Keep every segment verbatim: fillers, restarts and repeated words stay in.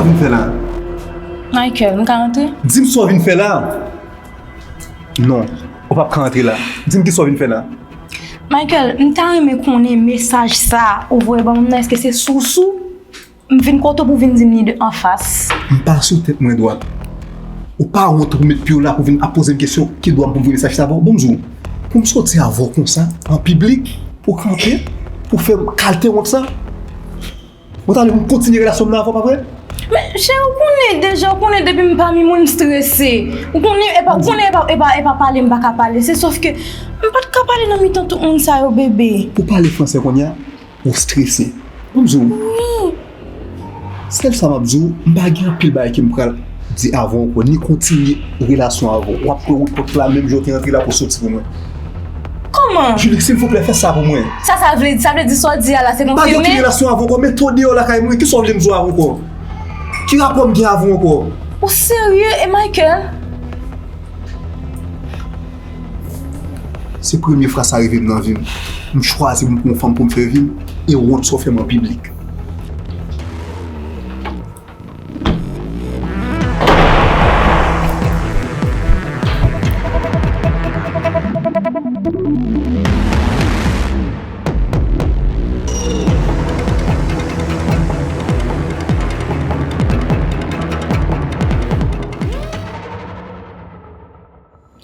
Vin fè la? Michael, m ka antre? Di m sa w vin fè la. Non, ou p ap ka antre la. Di m ki sa w vin fè la. Michael, m ta renmen konnen mesaj sa ou voye ban m nan, èske se sousou? M vin kote w pou vin di m li de anfas. M pa sou tèt mwen dwat. Ou pa wont pou met pye w la pou vin ap poze m kesyon ki dwa m pou m voye mesaj sa ba w? Bon, m di w, pou m soti avè w konsa, an piblik, pou kanpe, pou fè m kalte wont sa? Ou ta vle pou m kontinye relasyon m nan avè w, pa vre? Men, cheri, ou konnen deja, ou konnen depi m pami moun, m strese. Ou konnen, epa, ou konnen, epa, epa, epa pale, m pa ka pale. Se sòf ke m pa t ka pale nan mitan tout moun sa yo, bebe. Ou pale fransè kounye a? Ou strese. Bon, m di w. Wi. Sèl sa m ap di w, m pa gen anpil bagay ke m pral di avè w ankò, ni kontinye relasyon avè w. W ap pran wout pòt la, menm jan w te rantre la pou w soti pou mwen. Kòman? Julie, silvouplè, fè sa pou mwen. Sa, sa vle di, sa vle di sa w di a la, se konfime? M pa gen anpil relasyon avè w ankò, mete w deyò lakay mwen, kisa w vle m di w avè w ankò? Ki rapò m gen avè w ankò? Ou serye, e Michael? Se premye fwa sa rive m nan vi m. M chwazi pou m pran yon fanm pou m fè vi m, e wont sa w fè m an piblik.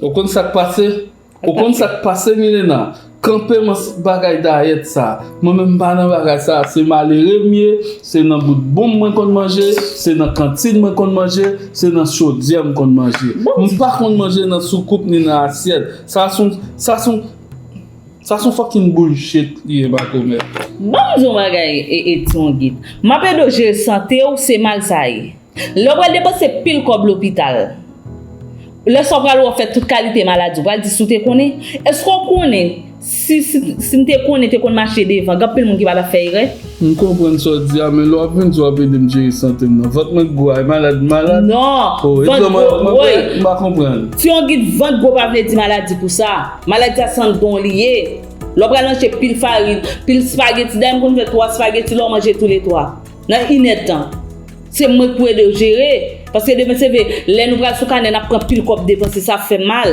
Ou konn sa k pase? Ou konn sa k pase, Milena? Kanpe m bagay dayèt sa. Mwen menm m pa nan bagay sa. Se malere m ye, se nan bout bonm mwen konn manje, se nan kantin mwen konn manje, se nan chodyè m konn manje. M pa konn manje nan soukoup ni nan asyèt. Sa s on, sa s on, sa s on fucking bullshit li ye, makomè. Ban m di w yon bagay, e, e, Ti Wongit. M ap ede w jere sante w, se mal sa ye. Lè w pral depanse pil kòb lopital, lè sa w pral wè w fè tout kalite maladi, w pral di si w te konnen. Èske w konnen si, si, si m te konnen, te konn mache devan, gen anpil moun ki pa t ap fè erè? M konprann sa w di a, men lè w ap vin di w ap ede m jere sante m nan, vant mwen gwo a, e malad m malad? Non, vant gwo, woy. M pa konprann. Ti Wongit, vant gwo pa vle di maladi pou sa. Maladi a se anndan w li ye. Lè w pral manje pil farin, pil spageti, dayè m konn fè twa spageti lè w manje toulètwa nan inèdtan. Se mwen k pou ede w jere. Paske demen se vre, lè nou pral sou kanè, n ap pran pil kòb depanse, sa ap fè m mal.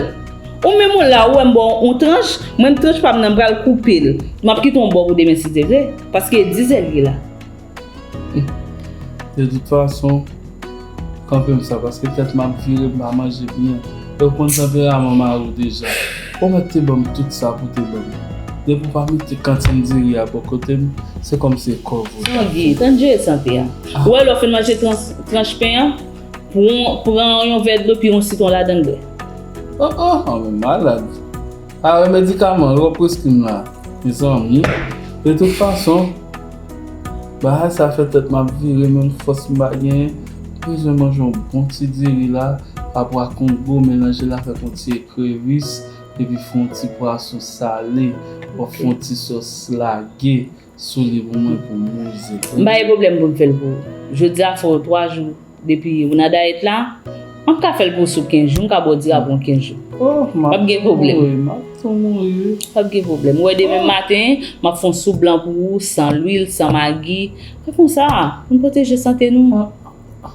Ou menm ou la, ou wè m ba w yon tranch, mwen m tranch pa m nan m pral koupe l. M ap kite yon bò pou demen si Dye vle. Paske e dizè l ye la. De tout fason, kanpe m sa, paske tèt m ap vire, m pa manje byen. E w konn tanperaman mari w deja. Ou mèt te ban m tout sa pou te ban m. Depi w pa mete kantin diri a bò kote m, se kòmsi e kòve w t ap fè. Tangi, tann jere sante a. Ou wè lè w fin manje trans-, tranch pen an, pran, pran yon vè dlo, pi yon sitwon ladan l bwè. Oh, oh, oh, men malad. A wè medikaman yo preskri m la, mezanmi. De tout fason, bagay sa fè tèt m ap vire, menm fòs m pa genyen. M bezwen manje yon bon ti diri la, apwa kongo, melanje l avèk yon ti ekrevis, epi fè yon ti pwason sale, w ap fè yon ti sòs lage sou li pou mwen pou m mize. M pa gen pwoblèm pou m fè l pou ou. Jodi a fè w twa jou. Depi ou nan dayèt la, m ap ka fè l pou ou sou kenz jou, m ka ba w dira pou yon kenz jou. Oh, m ap tou mouri, m ap tou mouri. P ap gen pwoblèm. Ou wè demen maten, m ap fè yon soup blan pou ou, san lwil, san magi. Se konsa, pou n pwoteje sante nou. Ah,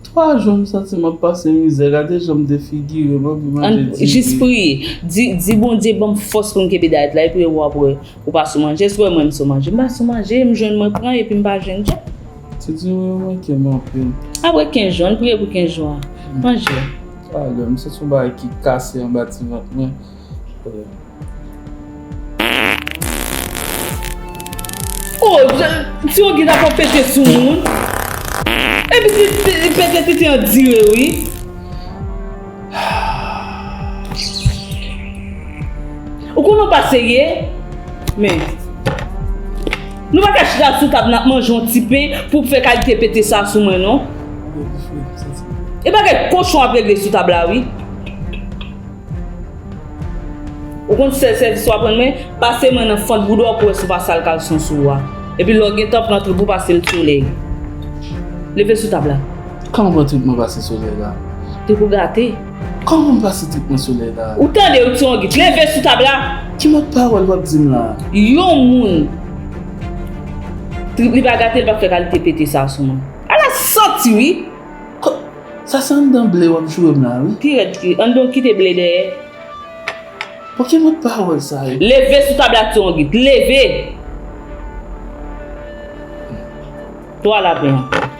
twa jou m santi m ap pase mizè, gade jan m defigire, m anvi manje diri. Jis priye. Di, di Bondye ban m fòs pou m kenbe dayèt la, epi ou ap wè. Ou pa sou manje, èske w wè mwen m sou manje? M pa sou manje, m jwenn mwen pran epi m pa jwenn djòb. Ti diri yo manke m anpil. Apre kenz jou, ann priye pou kenz jou a. Manje. Talè, m santi yon bagay ki kase anba ti vant mwen. Oh, Ti Wongit ap pete sou moun. Epi ti, ti, pete tete an dire wi. Ou konnen w pa serye? Men, nou pa ka chita sou tab n ap manje yon ti pen pou w fè kalite pete sa sou mwen, non. E bagay kochon ap regle sou tab la, wi. Ou konn sèl sèvis w ap rann mwen? Pase mwen nan fant bouda w pou w wè si w pa sal kalson sou ou a. Epi lè w gentan pran trip ou pase l solèy. Leve sou tab la. Kòman pran trip mwen pase solèy la? Trip ou gate. Kòman m pase trip mwen solèy la? Ou tande wi Ti Wongit, leve sou tab la! Ki mòd pawòl w ap di m la? Yon moun, trip li pa gate, l p ap fè kalite pete sa sou mwen. Ala Wi. Ko-, sa se anndan ble w ap joure m la, wi. Pi rèd ki, anndan w kite ble dèyè. Bon, ki mòd pawòl sa yo? Leve sou tab la, Ti Wongit. Leve! Twa lape.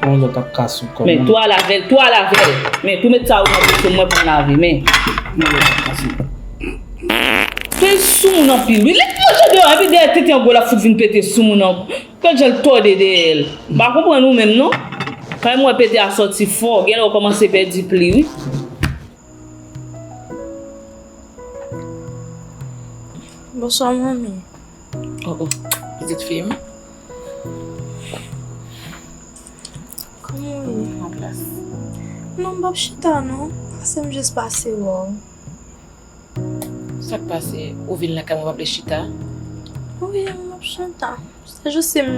Yon lòt ap kase w kòm. Men, twa lavel, twa lavel. Men, tou met sa yo nan dosye mwen pou m lave. Men. Yon lòt ap kase w. Pete sou moun anpil, wi. Li manje deyò, epi dèyè tete an gwo l ap fout vin pete sou moun an. Gad jan l tòde dèyè l. M pa konprann ou menm, non. Kay mwen pete a sòti fò, gen lè w kòmanse pèdi pli, wi. Bonswa, manmi. Oh, oh. Pitit fi m. Kòman w ye? An plas. Non, m p ap chita, non. Pase m jis pase wè w. Sa k pase? Ou vin lakay mwen, w pa vle chita? Wi, m ap chita. Se jis si m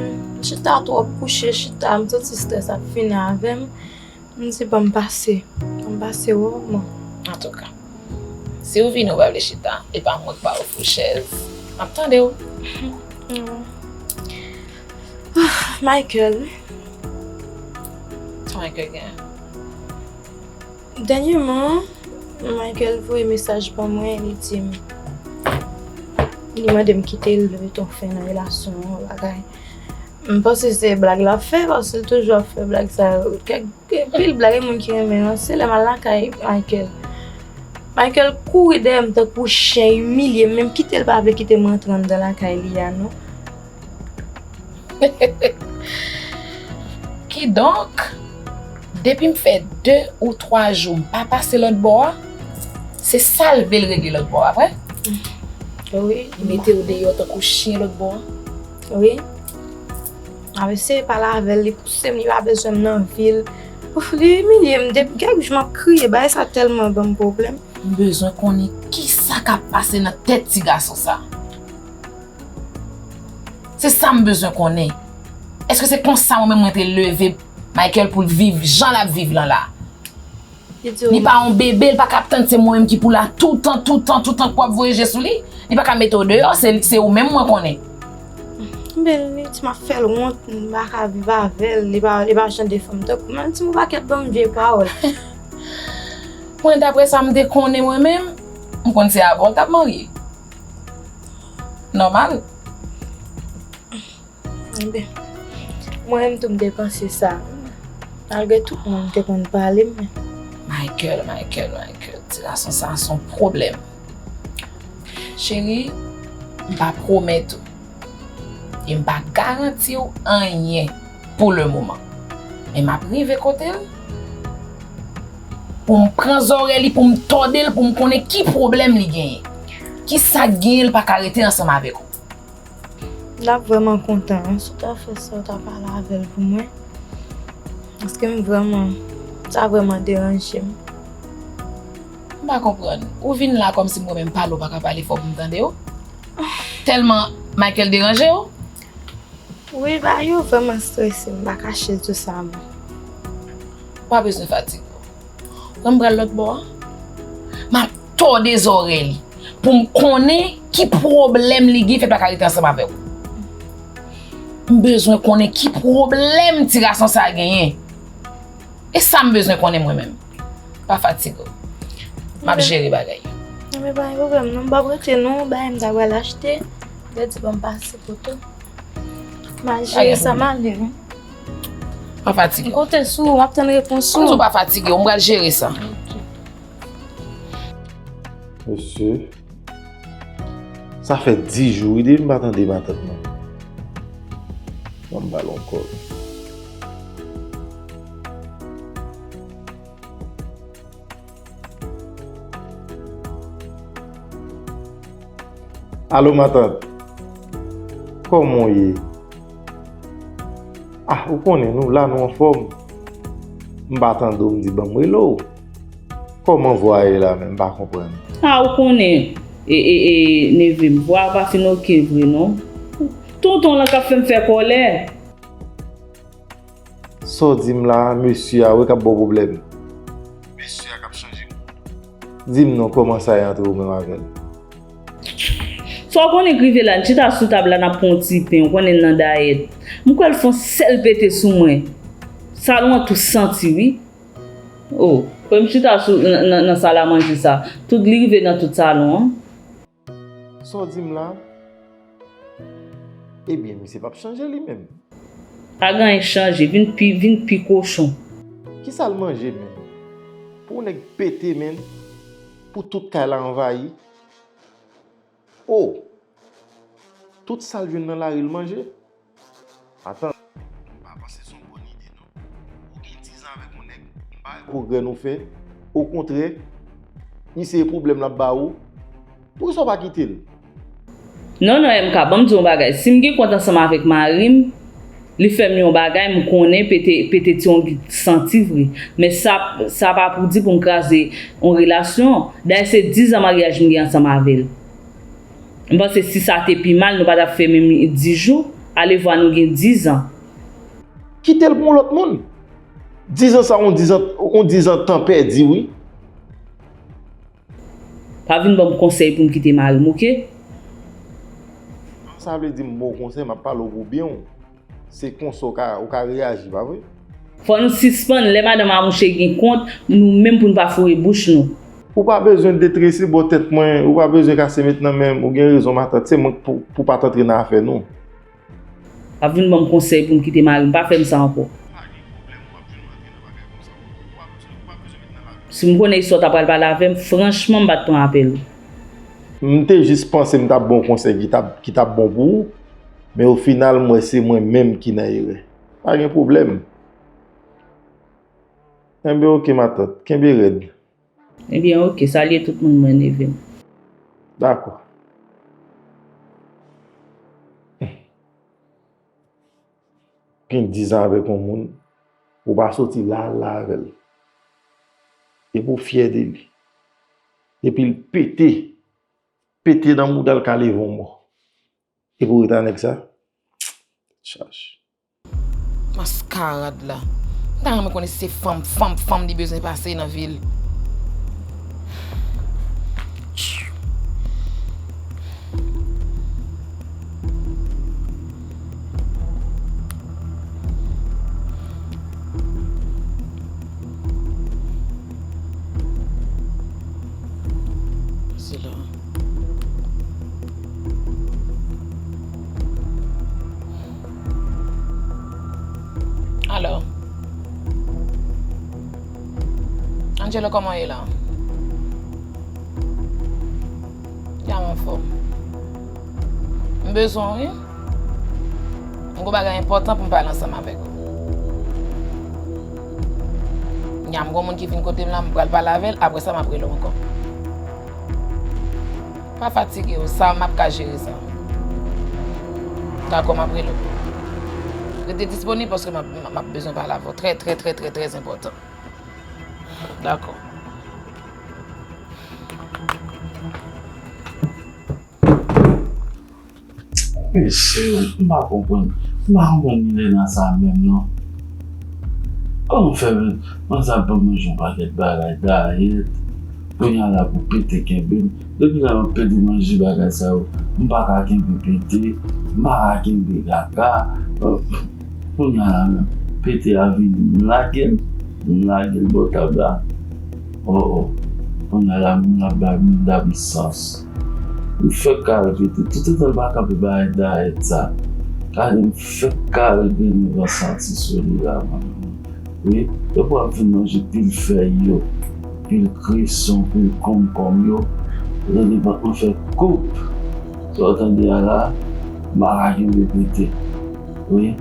chita twòp, kouche chita, m santi estrès ap fini avè m. M di, ban m pase. Ban m pase wè w, man. Antouka, si w vini, w pa vle chita, e pa mwen k pa ofri w chèz. M ap tande w. Michael. Sa Michael gen? Dènyèman, Michael voye mesaj ban mwen, li di m, li mande m kite l, le tan fè nan relasyon an, bagay. M panse se blag l ap fè, paske l toujou ap fè blag sa yo. Kèk, kèk pil blag, e moun ki renmen ranse, lè m al lakay Michael. Michael kouri dèyè m tankou chen, imilye m, menm kite l pa vle kite m rantre anndan lakay li a, non. Kidonk, depi m fè de ou twa jou m pa pase lòt bò a, se sa l vle l regle lòt bò a, vre? Wi. Li mete w deyò tankou chen lòt bò a? Wi. M ap eseye pale avè l, li pouse m, li pa bezwen m nan vi l. Ouf, li imilye m, depi kèk jou m ap kriye, bagay sa tèlman ban m pwoblèm. M bezwen konnen kisa k ap pase nan tèt ti gason sa. Se sa m bezwen konnen. Èske se konsa mwen menm mwen te leve Michael pou l viv jan l ap viv lan la? Li pa yon bebe, li pa ka ap tann se mwen menm ki pou la toutan, toutan, toutan pou ap voye je sou li. Li pa ka mete w deyò, se, se ou menm mwen konnen. Men li di m ap fè l wont, m pa ka viv avè l, li pa, li pa jan de fanm tankou m. Li di m yon pakèt banm vye pawòl. Mwen, daprè sa m te konnen mwen menm, m konn se avè w l t ap marye. Nòmal. Enben, mwen menm tou m te panse sa. Malgre tout moun te konn pale m, men. Michael, Michael, Michael, ti gason sa se yon pwoblèm. Cheri, m pa pwomèt ou. E m pa garanti w anyen pou le moman. Men m ap rive kote l pou m pran zòrèy li, pou m tòde l, pou m konnen ki pwoblèm li genyen. Kisa k genyen l pa ka rete ansanm avèk ou? L ap vrèman kontan, wi, si w ta fè sa, w ta pale avè l pou mwen. Paske m vrèman, sa vrèman deranje m. M pa konprann. Ou vin la kòmsi mwen menm pale w pa ka pale fò pou m tande w? Tèlman Michael deranje w? Wi, bagay yo vrèman strese m, m pa kache di w sa, mwen. Ou pa bezwen fatige w. Pran m pral lòt bò a. M ap tòde zòrèy li pou m konnen ki pwoblèm li gen fè l pa ka rete ansanm avè w. M bezwen konnen ki pwoblèm ti gason sa a genyen. E sa m bezwen konnen mwen menm. Pa fatige w. M ap jere bagay yo. Enben, pa gen pwoblèm non, m p ap rete non, bagay m ta pral achte. Lè di ban m pase kote w. M a jere sa m ale wi. Pa fatige. M konte sou ou, m ap tann repons ou. Kòmsi w pa fatige, m pral jere sa. Mesye, sa fè dis jou wi depi m pa tande matant mwen. Ban m ba l yon kòl. Alo, matant. Kòman w ye? Ah, ou konnen nou la, nou anfòm. M pa tande w, m di ban m rele w. Kòman vwa ye la menm? M pa konprann. Ah, ou konnen, e, e, e, neve m, vwa a pa fin oke vre, non. Tonton lan k ap fè m fè kòlè. Sa w di m la a, mesye a wi k ap ba w pwoblèm. Mesye a k ap chanje moun. Di m non, kòman sa ye ant ou menm avè l? Sa w konnen k rive la, n chita sou tab la, n ap pran yon ti pen, ou konnen n nan dayèt. M kwè l fè yon sèl pete sou mwen. Salon an tou santi, wi. O, kwè m chita sou, nan, nan, nan sal a manje sa. Tout li rive nan tout salon an. Sa w di m la? Ebyen, misye p ap chanje li menm. Pa gen anyen k chanje, vin pi, vin pi kochon. Kisa l manje menm? Pou yon nèg pete menm, pou tout kay la anvayi. O! Tout sa l jwenn nan lari l manje. Atann, m pa panse se yon bòn ide non. Ou gen dizan avèk yon nèg, m pa wè pwogrè nou fè. Okontrè, misye e pwoblèm l ap ba ou. Poukisa w pa kite l? Non, non, M K, ban m di w yon bagay. Si m gen kont ansanm avèk mari m, li fè m yon bagay, m konnen pete, pete ti yon santi vre. Men sa, sa pa pou di pou m kraze yon relasyon. Dayè, se dizan maryaj m gen ansanm avè l. M panse si sa te pi mal, nou pa t ap fè menm dis jou. Alevwa nou gen dizan. Kite l pou yon lòt moun. Dizan sa, yon dizan, yon dizan tan pèdi, wi. Pa vin ban m konsèy pou m kite mari m, oke? Sa vle di m ba w konsèy, m ap pale w pou byen w. Se konsa w ka, w ka reyaji, pa vre? Fò nou sispann, lè madanm a mouche gen kont, nou menm pou n pa foure bouch nou. Ou pa bezwen detrese bò tèt mwen, ou pa bezwen kase met nan men m, ou gen rezon matant, se mwen k pou, pou pa t antre nan afè nou. Pa vin ban m konsèy pou m kite mari m, pa fè m sa ankò. Si m konnen istwa w ta pral pale avè m, franchman, m pa t pran apèl ou. M te jis panse m t ap ba w konsèy ki t ap, ki t ap bon pou ou, men o final, m wè se mwen menm ki nan erè. Pa gen pwoblèm. Enben, oke, matant. Kenbe rèd. Ebyen, oke, salye tout moun mwen, neve m. Dakò. Gen dizan avèk yon moun, ou pa soti la, la avè l. Epi w fyè de li. Epi l pete, pete nan mouda l ka leve yon mò. Epi w ret a nèg sa? Chaj. Maskarad la. M ta renmen konnen si se fanm, fanm, fanm li bezwen pase nan vi l. Se la. Alò, Angelo, kòman w ye la? Ya, m anfòm. M bezwen w, wi. M gen bagay enpòtan pou m pale ansanm avèk ou. Ya, m gen yon moun ki vin kote m la, m pral pale avè l, apre sa, m ap rele w ankò. Pa fatige w, sa, m ap ka jere sa. Dakò, m ap rele w. Rete disponib paske m ap, m ap bezwen pale avè w. Trè, trè, trè, trè, trè enpòtan. Dakò. Mesye, m pa konprann. M pa konprann Milena sa menm non. Kòman fè manzè ap ban m manje yon pakèt bagay dayèt? Kounye a la pou pete kenbe m. Depi lè m ap pede manje bagay sa yo, m pa ka kenbe pete, m pa ka kenbe kaka. Kounye a la menm, pete a vini, m lage l, m lage l bò tab la. O, o. Kounye a la menm l ap bay mouda m sans. M fèk ka repete, toutotan l pa kanpe bay dayèt sa. Gade m fèk ka regrene van santi sou li la, mwen menm. Wi, yo pral vin manje pil fèy yo, pil kreson, pil konkonm yo. Yo devan an fè koup. Sa w tande a la, m pa ka kenbe pete. Wi,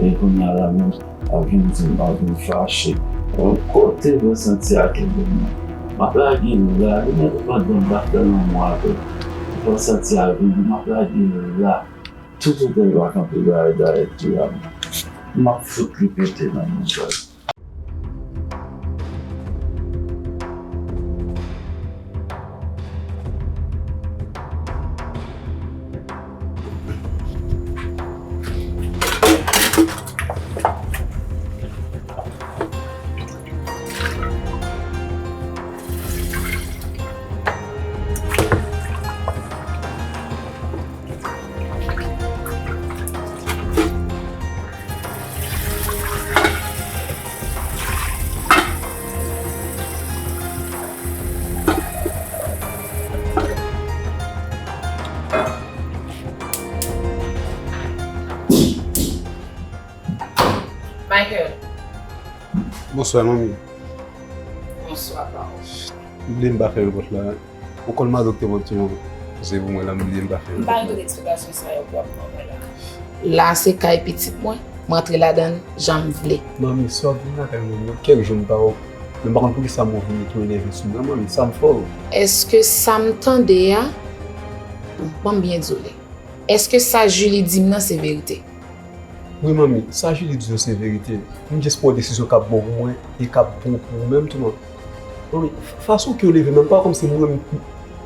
e kounye a la menm, ap vin di m, ap vin fache. Yon kote mwen santi a kenbe m nan. M ap lage l la, li mèt pandan m pa fè lanmou avè l. Mwen santi a vini, m ap lage l la. Tout otan l pa kanpe bay dayèt li la, m ap fout li pete nan mouda l. Bonswa, manmi. Bonswa, pa. M bliye m pa fèmen pòt la. Ou konn madan w te pran ti yon koze pou mwen la, m bliye m pa fèmen pòt la. M pa gen tout eksplikasyon sa yo pou w ap ban mwen la. La se kay pitit mwen, m antre ladan l jan m vle. Manmi, sa w ap vin lakay mwen, mwen kèk jou m pa wè w. Men m pa konn poukisa m wè w vin tou enève sou mwen, manmi, sa m fè w? Èske sa m tande a, ban m byen di w li. Èske sa Julie di m nan se verite? Wi, manmi, sa Julie di yo se verite. M just pran yon desizyon k ap bon pou mwen e k ap bon pou ou menm tou, manmi. Manmi, f-, fason ke w leve menm, pa kòmsi mwen,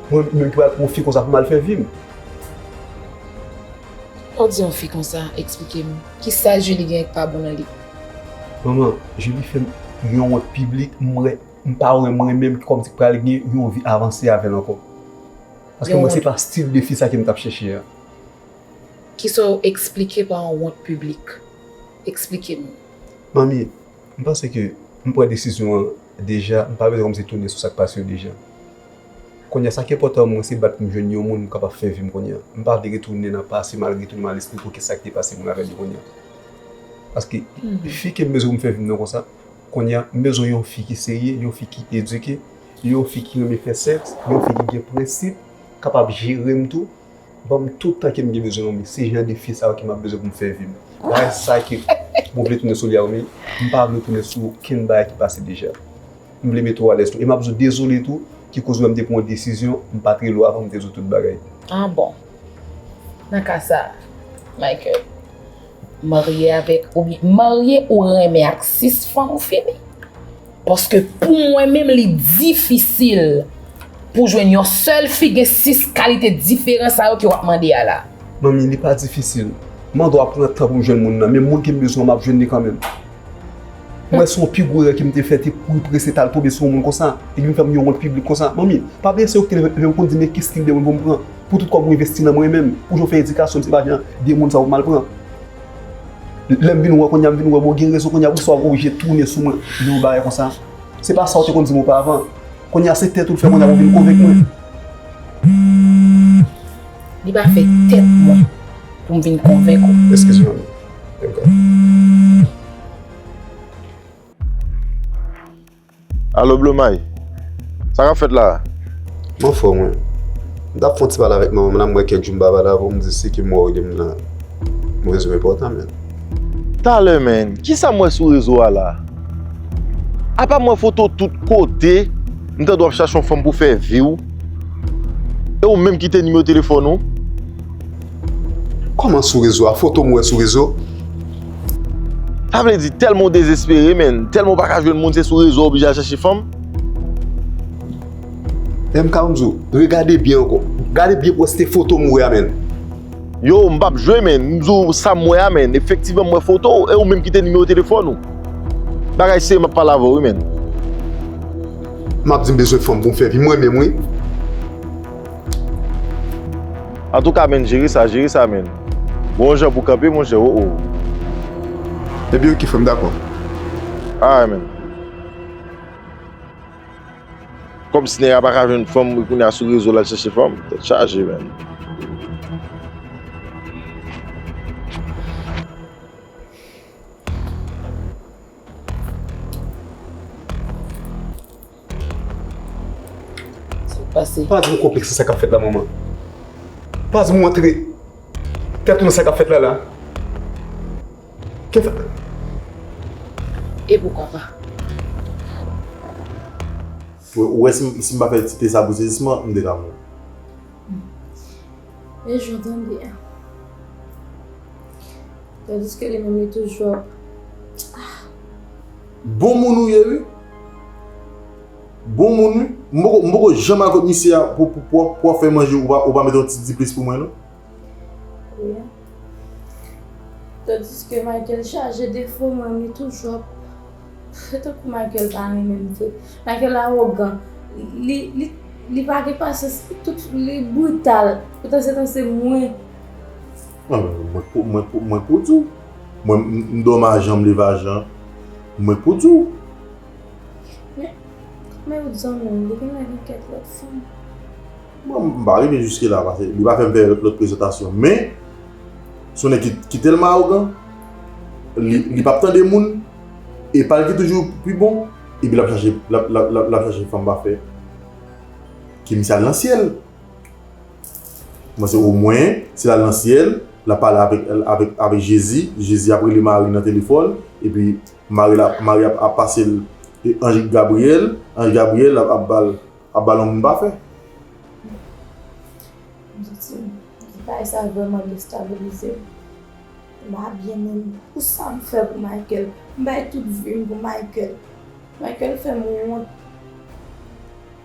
mwen menm ki pral pran yon fi konsa pou m al fè vi m. Lè w di yon fi konsa, eksplike m, kisa Julie gen k pa bon nan li? Manman, Julie fè m yon wont piblik, m wè, m pa wè mwen menm kòmsi k pral gen yon vi avanse avè l ankò. Paske mwen, se pa stil de fi sa ke m t ap chèche a. Kisa w eksplike pa yon wont piblik? Eksplike m. Manmi, m panse ke m pran desizyon an deja, m pa bezwen kòmsi tounen sou sa k pase yo deja. Kounye a, sa ki enpòtan mwen, se bat pou m jwenn yon moun m kapab fè vi m kounye a. M pa vle retounen nan pase, m al retounen, m al esplike w kisa ki te pase mwen avè li kounye a. Paske fi ke m bezwen pou m fè vi m nan konsa, kounye a, m bezwen yon fi ki serye, yon fi ki edike, yon fi ki renmen fè sèks, yon fi ki gen prensip, kapab jere m tou. Ban m tout tan ke m gen bezwen, manmi. Se jan de fi sa yo ke m ap bezwen pou m fè vi m. Bagay sa ke mwen vle tounen sou li a, manmi. M pa vle tounen sou okenn bagay ki pase deja. M vle mete w alèz tou. E m ap di w dezole tou, ki koz wè m te pran yon desizyon, m pa t rele w avan, m te di w tout bagay. Ah bon. Nan ka sa, Michael, marye avèk, oubyen marye ou renmen ak sis fanm ou fini. Paske pou mwen menm, li difisil pou jwenn yon sèl fi gen sis kalite diferan sa yo ke w ap mande a la. Manmi, li pa difisil. Mande w ap pran tan pou m jwenn moun nan, men moun ke m bezwen an, m ap jwenn li kanmenm. Mwen, se yon pi gwo erè ke m te fè, te kouri prese t al tonbe sou yon moun konsa, epi m fè m yon wont piblik konsa. Manmi, pa bliye se ou ki te leve m konn di, men ki stil de moun pou m pran. Pou tout kòb ou envesti nan mwen menm, pou jan w fè edikasyon m, se pa jan de moun sa ou m al pran. Lè m vin wè, kounye a m vin wè, bon, gen rezon, kounye a, poukisa w oblije tounen sou mwen, yon bagay konsa? Se pa sa w te konn di m oparavan. Kounye a, se tèt ou l fè, kounye a, ou vin konvenk mwen. Li pa fè tèt mwen pou m vin konvenk ou. Eskize m, manmi. Alo, Blomay. Sa k ap fèt la a? M anfòm, wi. M t ap fè yon ti pale avèk manman m la, m wè kèk jou m pa pale avè w, m di si ke m wè w rele m nan, m rezon enpòtan, men. Talè, men, kisa m wè sou rezo a la? Apa m wè foto w tout kote, m tande w ap chache yon fanm pou fè vi w. E ou menm ki te nimewo telefòn ou? Kòman sou rezo a? Foto m wè sou rezo? Sa vle di tèlman w dezespere, men, tèlman w pa ka jwenn moun, se sou rezo w oblije al chache fanm? M ka di w, regade byen ankò. Gade byen pou wè si se foto m wè a, men. Yo, m p ap jwe, men. M di w sa m wè a, men. Efektivman, m wè foto w, e ou menm ki te nimewo telefòn ou. Bagay serye m ap pale avè w, wi, men. M ap di m bezwen fanm pou m fè vi m, mwen menm, wi. Antouka, men, jere sa, jere sa, men. Gon jan pou kanpe, monchè, o, o. Ebyen, oke, frè m, dakò. Alright, men. Kòmsi nèg la pa ka jwenn fanm, kounye a sou rezo l al chache fanm. Tèt chaje, men. Sa k pase? Pa di m konplekse sa k ap fèt la, manman. Pa di m w antre tèt ou nan sa k ap fèt la, la. Ke fè? E poukwa pa? Ou, ou wè si m, si m pa fè ti te sa pou sezisman, m te ka mouri. Men jan w tande a. Tandiske li menm li toujou ap... Bon moun ou ye, wi. Bon moun, wi. M poko, m poko janm al kot misye a pou, pou, pou, pou w ap fè manje, ou pa, ou pa mete yon ti diplis pou mwen, non. Wi. Tandiske Michael chaje defo, mwen, li toujou ap Se tankou Michael pa renmen m vre. Michael awogan. Li, li, li pa gen pasyans. Li tout, li brital. Poutan se tan se mwen. Non, men mwen pou, mwen pou, mwen pou di w. Mwen, m, m dòmi ajan, m leve ajan. Mwen pou di w. Men, men ou zanmi m, li genlè gen kèk lòt fanm. Bon, m pa rive jiske la, paske li pa fè m fè lòt prezantasyon. Men, se yon nèg ki, ki tèlman awogan, li, li p ap tande moun, E pa l ki toujou pi bon, epi l ap chache, l ap, l ap, l ap, l ap chache fanm pafè. Ke misye al nan syèl. Mwen se omwen, si l al nan syèl, l ap pale avèk, avèk, avèk Jezi, Jezi ap rele Mari nan telefòn, epi Mari la, Mari ap, ap pase l, e, anj Gabriyèl, anj Gabriyèl ap, ap ba l, ap ba l yon moun pafè. M santi m, bagay sa vrèman destabilize m. M pa byen menm. Pou sa m fè pou Michael? M bay tout vi m pou Michael. Michael fè m wont.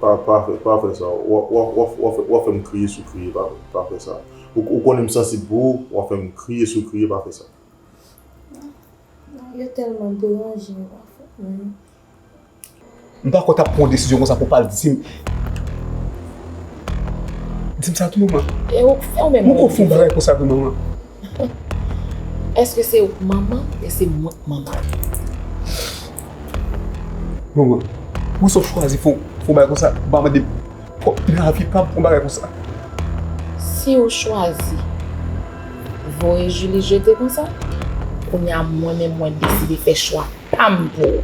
Pa, pa fè, pa fè sa. W a, w a, w a, w a fè, w a fè m kriye sou kriye. Pa, pa fè sa. Ou, ou konnen m sansib pou ou, w a fè m kriye sou kriye, pa fè sa. Non, yo tèlman deranje m, pa fè. M pa kwè w t ap pran yon desizyon konsa pou w pa al di m. Di m sa tou, manman. E ou fè w menm. Ou ko fè yon bagay konsa vre, manman. Èske se ou k manman, oubyen se mwen k manman? Manman, pou sa w chwazi fè w, fè w bagay konsa, ou pa mande pwòp lavi pa m pou yon bagay konsa. Si ou chwazi voye Julie jete konsa, kounye a mwen menm mwen deside fè chwa pa m pou ou.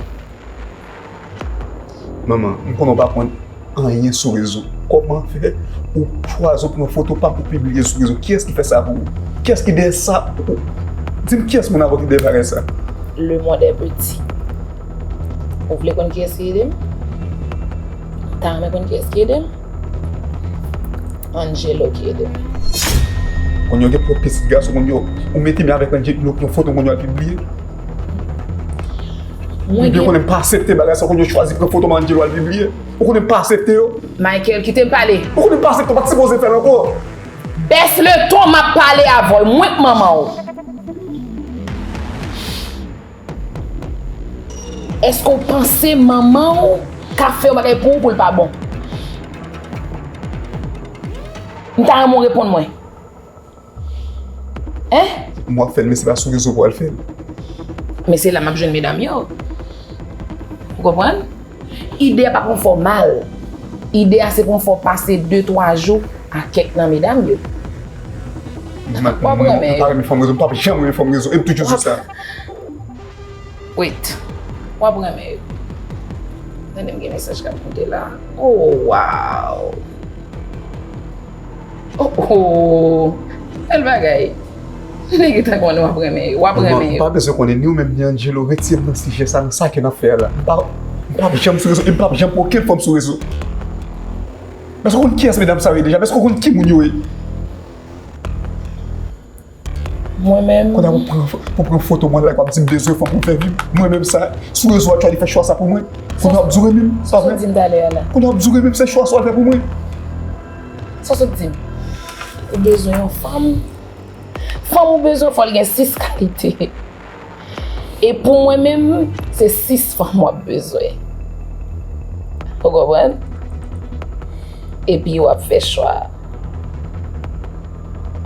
Manman, m konnen w pa konn anyen sou rezo. Kòman fè ou chwazi w pran foto pa m pou pibliye sou rezo? Kiyès ki fè sa pou ou? Kiyès ki dèyè sa? Ou, di m kiyès moun avè w ki dèyè bagay sa? Le monde est petit. Ou vle konn kiyès ki ede m? Ou ta renmen konn kiyès ki ede m? Angelo ki ede m. Kounye a w gen pwòp pitit gason, kounye a w mete men avèk Angelo, pran foto, kounye a w al pibliye. Mwen gen. Ou byen konnen m pa aksepte bagay sa, kounye a w chwazi pran foto m ak Angelo al pibliye. Ou konnen m pa aksepte yo. Michael, kite m pale. Ou konnen m pa aksepte, w pa t sipoze fè l ankò. Bès le ton, m ap pale avè w. Mwen k manman w. Èske w panse manman w ka fè yon bagay pou ou pou l pa bon? M ta renmen w reponn mwen. Hein? M w ap fè l, men se pa sou rezo pou w al fè l. Men se la m ap jwenn medam yo. Ou konprann? Ide a pa pou m fè w mal. Ide a se pou m fè w pase de twa jou ak kèk nan medam yo. W ap renmen yo. M pa renmen fanm rezo, m p ap janm renmen fanm rezo, e m toujou di sa. Wait. W ap renmen yo. Tande m gen mesaj k ap monte la. Oh, wow. Oh, oh. Bèl bagay. Nèg yo ta konnen w ap renmen yo. W ap renmen yo. M pa bezwen konnen ni ou menm ni Angelo, retire m nan sijè sa, nan sa ke n ap fè a la. M pa, m p ap janm sou rezo, e m p ap janm pran okenn fanm sou rezo. Èske w konn kiyès medam sa yo ye deja? Èske w konn ki moun yo ye? Mwen menm. Kounye a pou pran, pou pran foto mwen like, w ap di m bezwen fanm pou m fè vi m. Mwen menm sa, sou rezo a, w al fè chwa sa pou mwen. Kounye a w ap di w renmen m, pa vre? Sa w di m talè a la? Kounye a w ap di w renmen m, se chwa sa w al fè pou mwen. Sa w sot di m? Ou bezwen yon fanm? Fanm ou bezwen, fò l gen sis kalite. E pou mwen menm, se sis fanm w ap bezwen. Ou konprann? Epi w ap fè chwa a.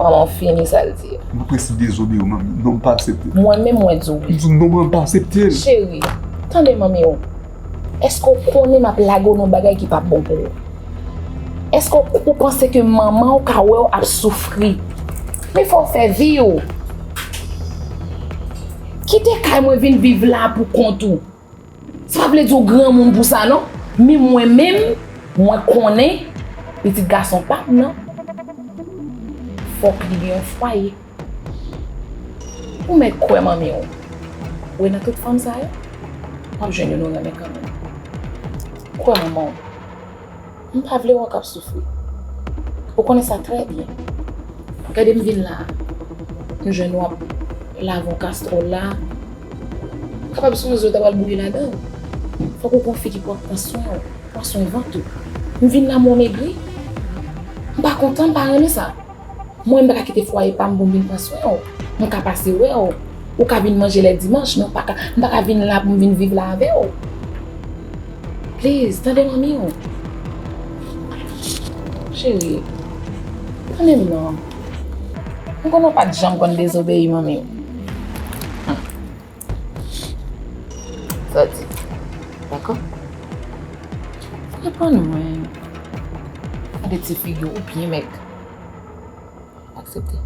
Manman w fini sa l di a. M ap resi dezobeyi w, manmi. Non, m pa aksepte. Mwen menm, mwen di w wi. M di w non, mwen pa aksepte l. Cheri, tande manmi w. Èske w konnen m ap lage w nan yon bagay ki p ap bon pou ou? Èske w, ou panse ke manman w ka wè w ap soufri? Men fò w fè vi w. Kite kay mwen vin viv la pou kont ou. Sa pa vle di w granmoun pou sa non. Men mwen menm, mwen konnen pitit gason pa m nan, fòk li gen yon fwaye. Ou mèt kwè manmi w. Ou wè nan tout fanm sa yo, w ap jwenn youn ou renmen kanmenm. Kwè manman w. M pa vle wè w k ap soufri. Ou konnen sa trè byen. Gade m vin la. M jwenn w ap lave yon kastwòl la. Kapab se yon zo w ta pral bouyi ladan l. Fòk ou gon fi ki pou ap pran swen w, pran swen vant ou. M vin la, mwen megri. M pa kontan, m pa renmen sa. Mwen, m pa ka kite fwaye pa m pou m vin pran swen w. M ka pase wè w. Ou ka vin manje lè dimanch, men w pa ka, m pa ka vin la pou m vin viv la avè w. Please, tande manmi w. Cheri, tande m non. M konnen w pa t janm konn dezobeyi manmi w. Hmm. Sa w di? Dakò? Reponn mwen. Gade ti figi w byen mèg. Aksepte.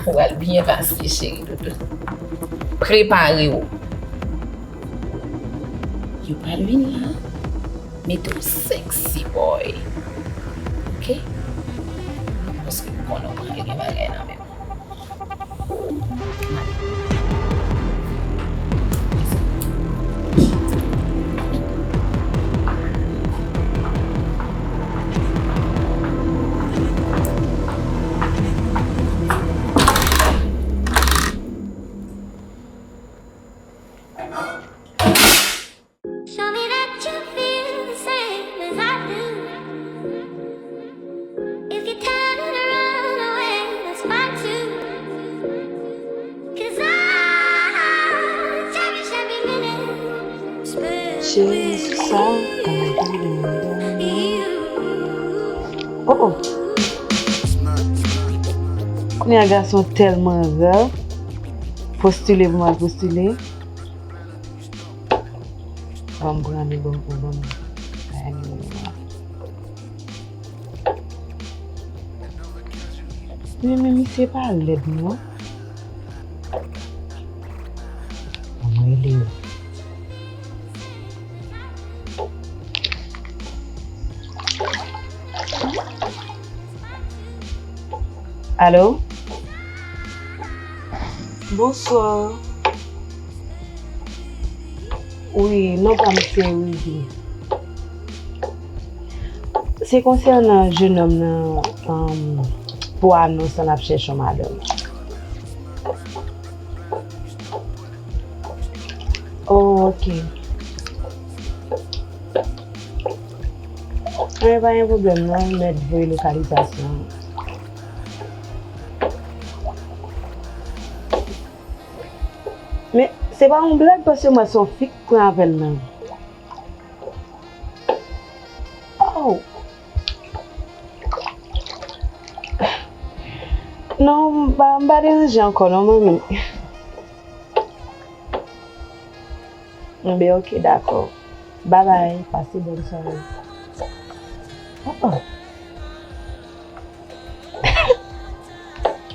Ou pral byen pase, cheri doudou. Prepare w. Yo pral vin la. Mete w sexy boy. Ok? Paske m konnen w pral gen bagay nan men w. Show me that you feel the same as I do. If you're turning around away, that's fine too. 'Cause I cherish every minute. Cheri, sa pa gen de manda. Oh, oh. Kounye a gason tèlman rare. Postile pou m al postile. Ban m pran li, ban m pran, ban m. Ay, men, men, men. Men, men, misye pa lèd, non. Ban m rele yo. Alo? Bonswa. Wi, non pa m se Ruby. Se konsènan jenòm nan, um, pou anons lan, l ap chèche yon madanm. Oh, ok. Anyen, pa gen pwoblèm non, m mèt voye lokalizasyon an. Men, se pa yon blag, paske m wè se yon fi k pran apèl lan. Oh! Non, m pa, m pa deranje ankò non, manmi. Enben, ok, dakò. Babay, pase bòn sware. Oh, oh.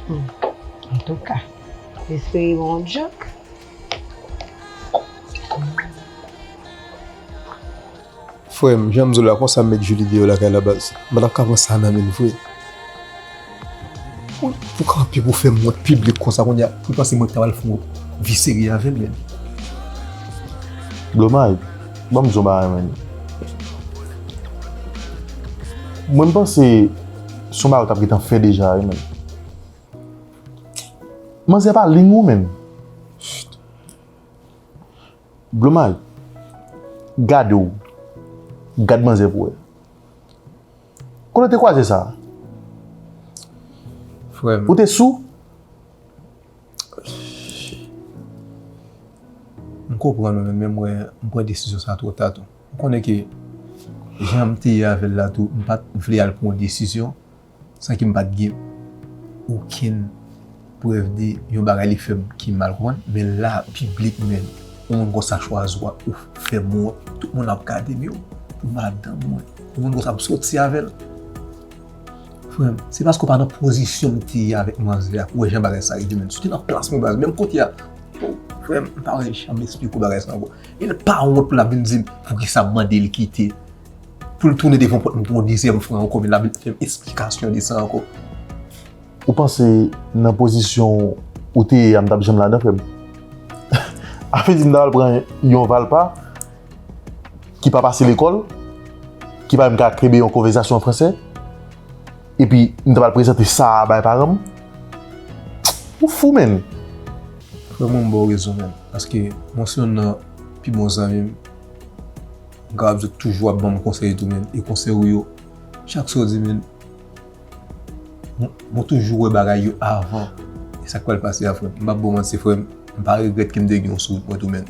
Hmm. Antouka, m espere bon djòk. Frè m, jan m di w la, konsa m met Julie deyò lakay la baz. M pa t ap ka pran sa nan men l vre. Ou, ou kanpe pou fè m wont piblik konsa kounye a, ou panse mwen ta pral fè yon vi serye avè l, men. Blomay, ban m di w yon bagay, men. Mwen, m panse se yon bagay ou t ap gentan fè deja, wi, men. Manzè pa liy ou, men. Blomay, gade w. Gad manzè pou wè. Kote w te kwaze sa? Frè m. Ou te sou? M konprann ou, men, men m wè m pran desizyon sa twò ta tou. M konnen ke jan m te ye avè l la tou, m pa t vle al pran yon desizyon san ke m pa t gen okenn prèv de yon bagay li fè m ki mal, konprann? Men la, piblik, men, yon moun konsa chwazi w, ou fè m wont, tout moun ap gade m, yo, pou madanm mwen. Yon moun konsa m soti avè l. Frè m, se paske w pa nan pozisyon m te ye avèk manzè a pou w wè jan bagay sa rive, men. Si w te nan plas mwen, baz, menm kote a, frè m, m pa wè jan m esplike w bagay sa ankò. E l pa wont pou l ap vin di m poukisa m mande l kite. Pou l tounen devan pòt mwen pou yon dezyèm fwa ankò, men l ap vin fè m esplikasyon de sa ankò. Ou panse nan pozisyon ou te ye a, m t ap janm ladan, frè m? Afè di m ta pral pran yon valpa ki pa pase lekòl, ki pa menm ka kenbe yon konvèsasyon an fransè, epi m ta pral prezante sa a bay paran m? Ou fou, menn! Frè mwen, m ba w rezon, menn. Paske mwen se youn nan pi bon zanmi m. M kapab di toujou w ap ban m konsèy tou, menn. E konsèy ou yo, chak sa w di, menn, mwen, mwen toujou wè bagay yo avan. E sa k pral pase a, frè m. M p ap ba w manti, frè m. M pa regrèt ke m te gen w sou wout mwen tou, menn.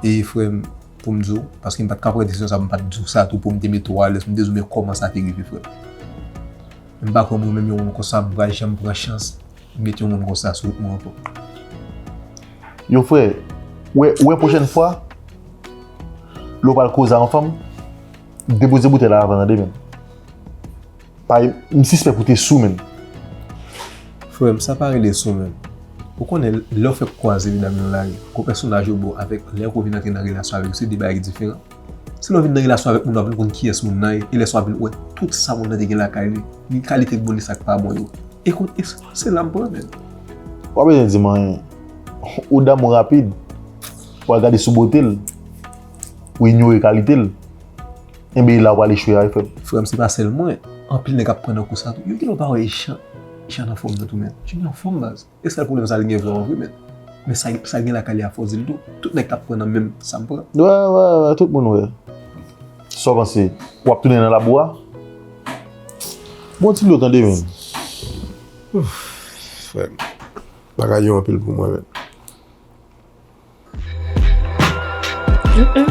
E, frè m, pou m di w, paske m pa t ka pran desizyon sa, m pa t di w sa tou pou m te mete w alèz, m te di w, men kòman sa te rive, frè m. M pa kwè mwen menm yon moun konsa, m pa janm pran chans mete yon moun konsa sou wout mwen ankò. Yo, frè, wè, wè pwochèn fwa, lè w pral koze a yon fanm, depoze boutèy la avan, tande, menn. Pa, m sispèk ou te sou, menn. Frè m, sa pa rele sou, menn. Ou konnen, lè w fèk kwaze medam yo nan lari, gwo pèsonaj yo ba w avèk lè w vin antre nan relasyon avèk yo, se de bagay ki diferan. Se lè w vin nan relasyon avèk moun nan, w ap vin konn kiyès moun nan ye, e lè sa w ap vin wè tout sa moun nan te gen lakay li, ni kalite k bon, ni sa k pa bon yo. E kon, e se la m pran, men. W pa bezwen di m anyen. Ou damou rapid, w al gade sou bote l, ou inyore kalite l. Enben, e la w pral echwe a, wi, frè m. Frè m, se pa sèl mwen. Anpil nèg ap pran nan kou sa tou. Yo genlè w pa wè Jan, Jan anfòm nan tou, men. Jan anfòm, baz. E sèl pwoblèm sa li gen vre, vre, men. Men sa, sa gen lakay li a fò di l tou. Tout nèg k ap pran nan menm sa m pran. Wè, wè, wè, tout moun wè. Sa w panse? W ap tounen nan labou a? Bon, ti dlo tande, men. Ouf, frè m. Bagay yo anpil pou mwen, men. Mm-mm.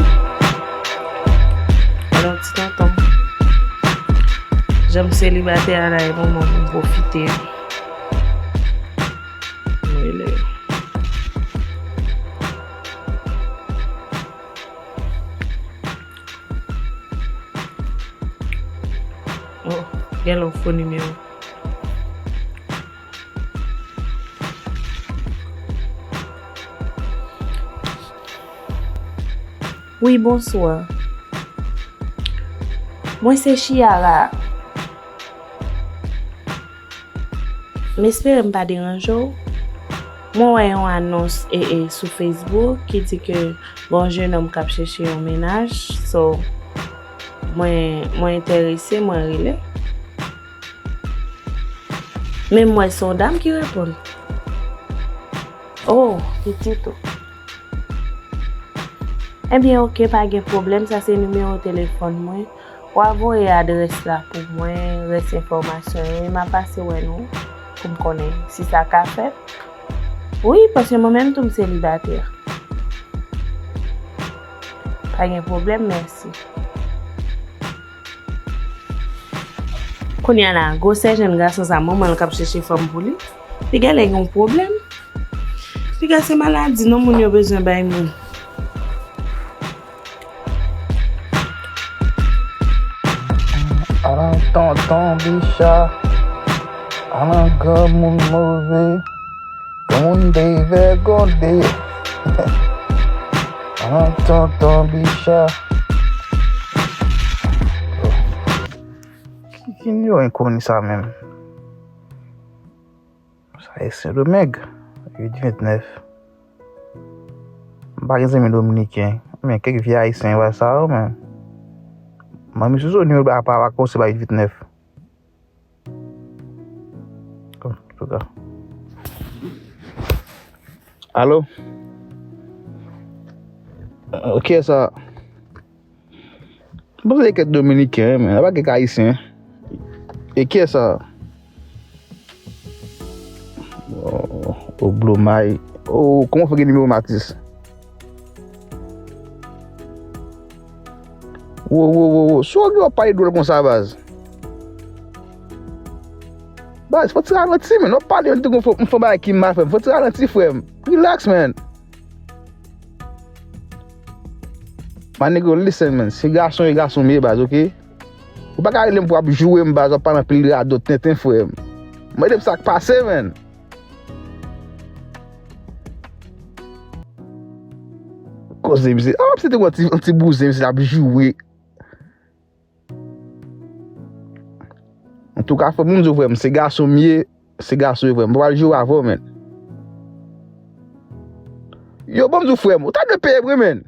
Alò, ti tonton, jan m selibatè a la, e moman pou m pwofite. M rele yo. Oh, gen lè w fo nimewo. Wi, bonswa. Mwen se Chiara. M espere m pa deranje w. Mwen wè yon anons, e, e, sou Facebook ki di ke gon jennonm k ap chèche yon mennaj. So, mwen, mwen enterese, mwen rele. Men m wè se yon dam ki reponn. Oh, pitit ou. Ebyen, oke, pa gen pwoblèm, sa se nimewo telefòn mwen. W a voye adrès la pou mwen, rès enfòmasyon yo, e m a pase wè nou pou m konnen si sa ka fèt. Wi, paske mwen menm tou m selibatè. Pa gen pwoblèm, mèsi. Kounye a la, gwosè jèn gason sa, manman l k ap chèche fanm pou li. Piga lè gen yon pwoblèm. Piga se maladi non moun yo bezwen bay moun. Alan tonton Bicha, alan granmoun move, granmoun devègonde. Alan tonton Bicha. Ki, ki nimewo enkoni sa menm? Sa e Sendomeng, uit ventnèf. M pa gen zanmi dominiken, men kèk vye ayisyen yo bay sa yo, men. Manmi Soso, nimewo pa, pa, pa kòmanse pa uit ventnèf. Antouka. Alo? Kiyès sa? M panse se kèk dominiken, wi, men, pa kèk ayisyen. E kiyès sa? Oh, oh, Blomay. Oh, kòman w fè gen nimewo Matis? Wo, wo, wo, wo. Sa w gen w ap pale dwòl konsa, baz? Baz, fò ti ralanti, men. W ap pale, yon ti gon fò, yon fò bagay ki mal, frè m. Fò ti ralanti, frè m. Relax, man. My nigga, listen, man. Se gason e gason m ye, baz, oke? Ou pa ka rele m pou w ap joure m, baz, w ap pale anpil radòt tenten, frè m. Mande m sa k pase, man. Koze, misye. Ah, misye te gon ti, yon ti bouzen, misye t ap joure. Antouka, fò m di w, frè m, se gason m ye, se gason yo, frè m. M pa pral joure avè w, man. Yo, ban m di w, frè m, ou ta dwe peye m, wi, man.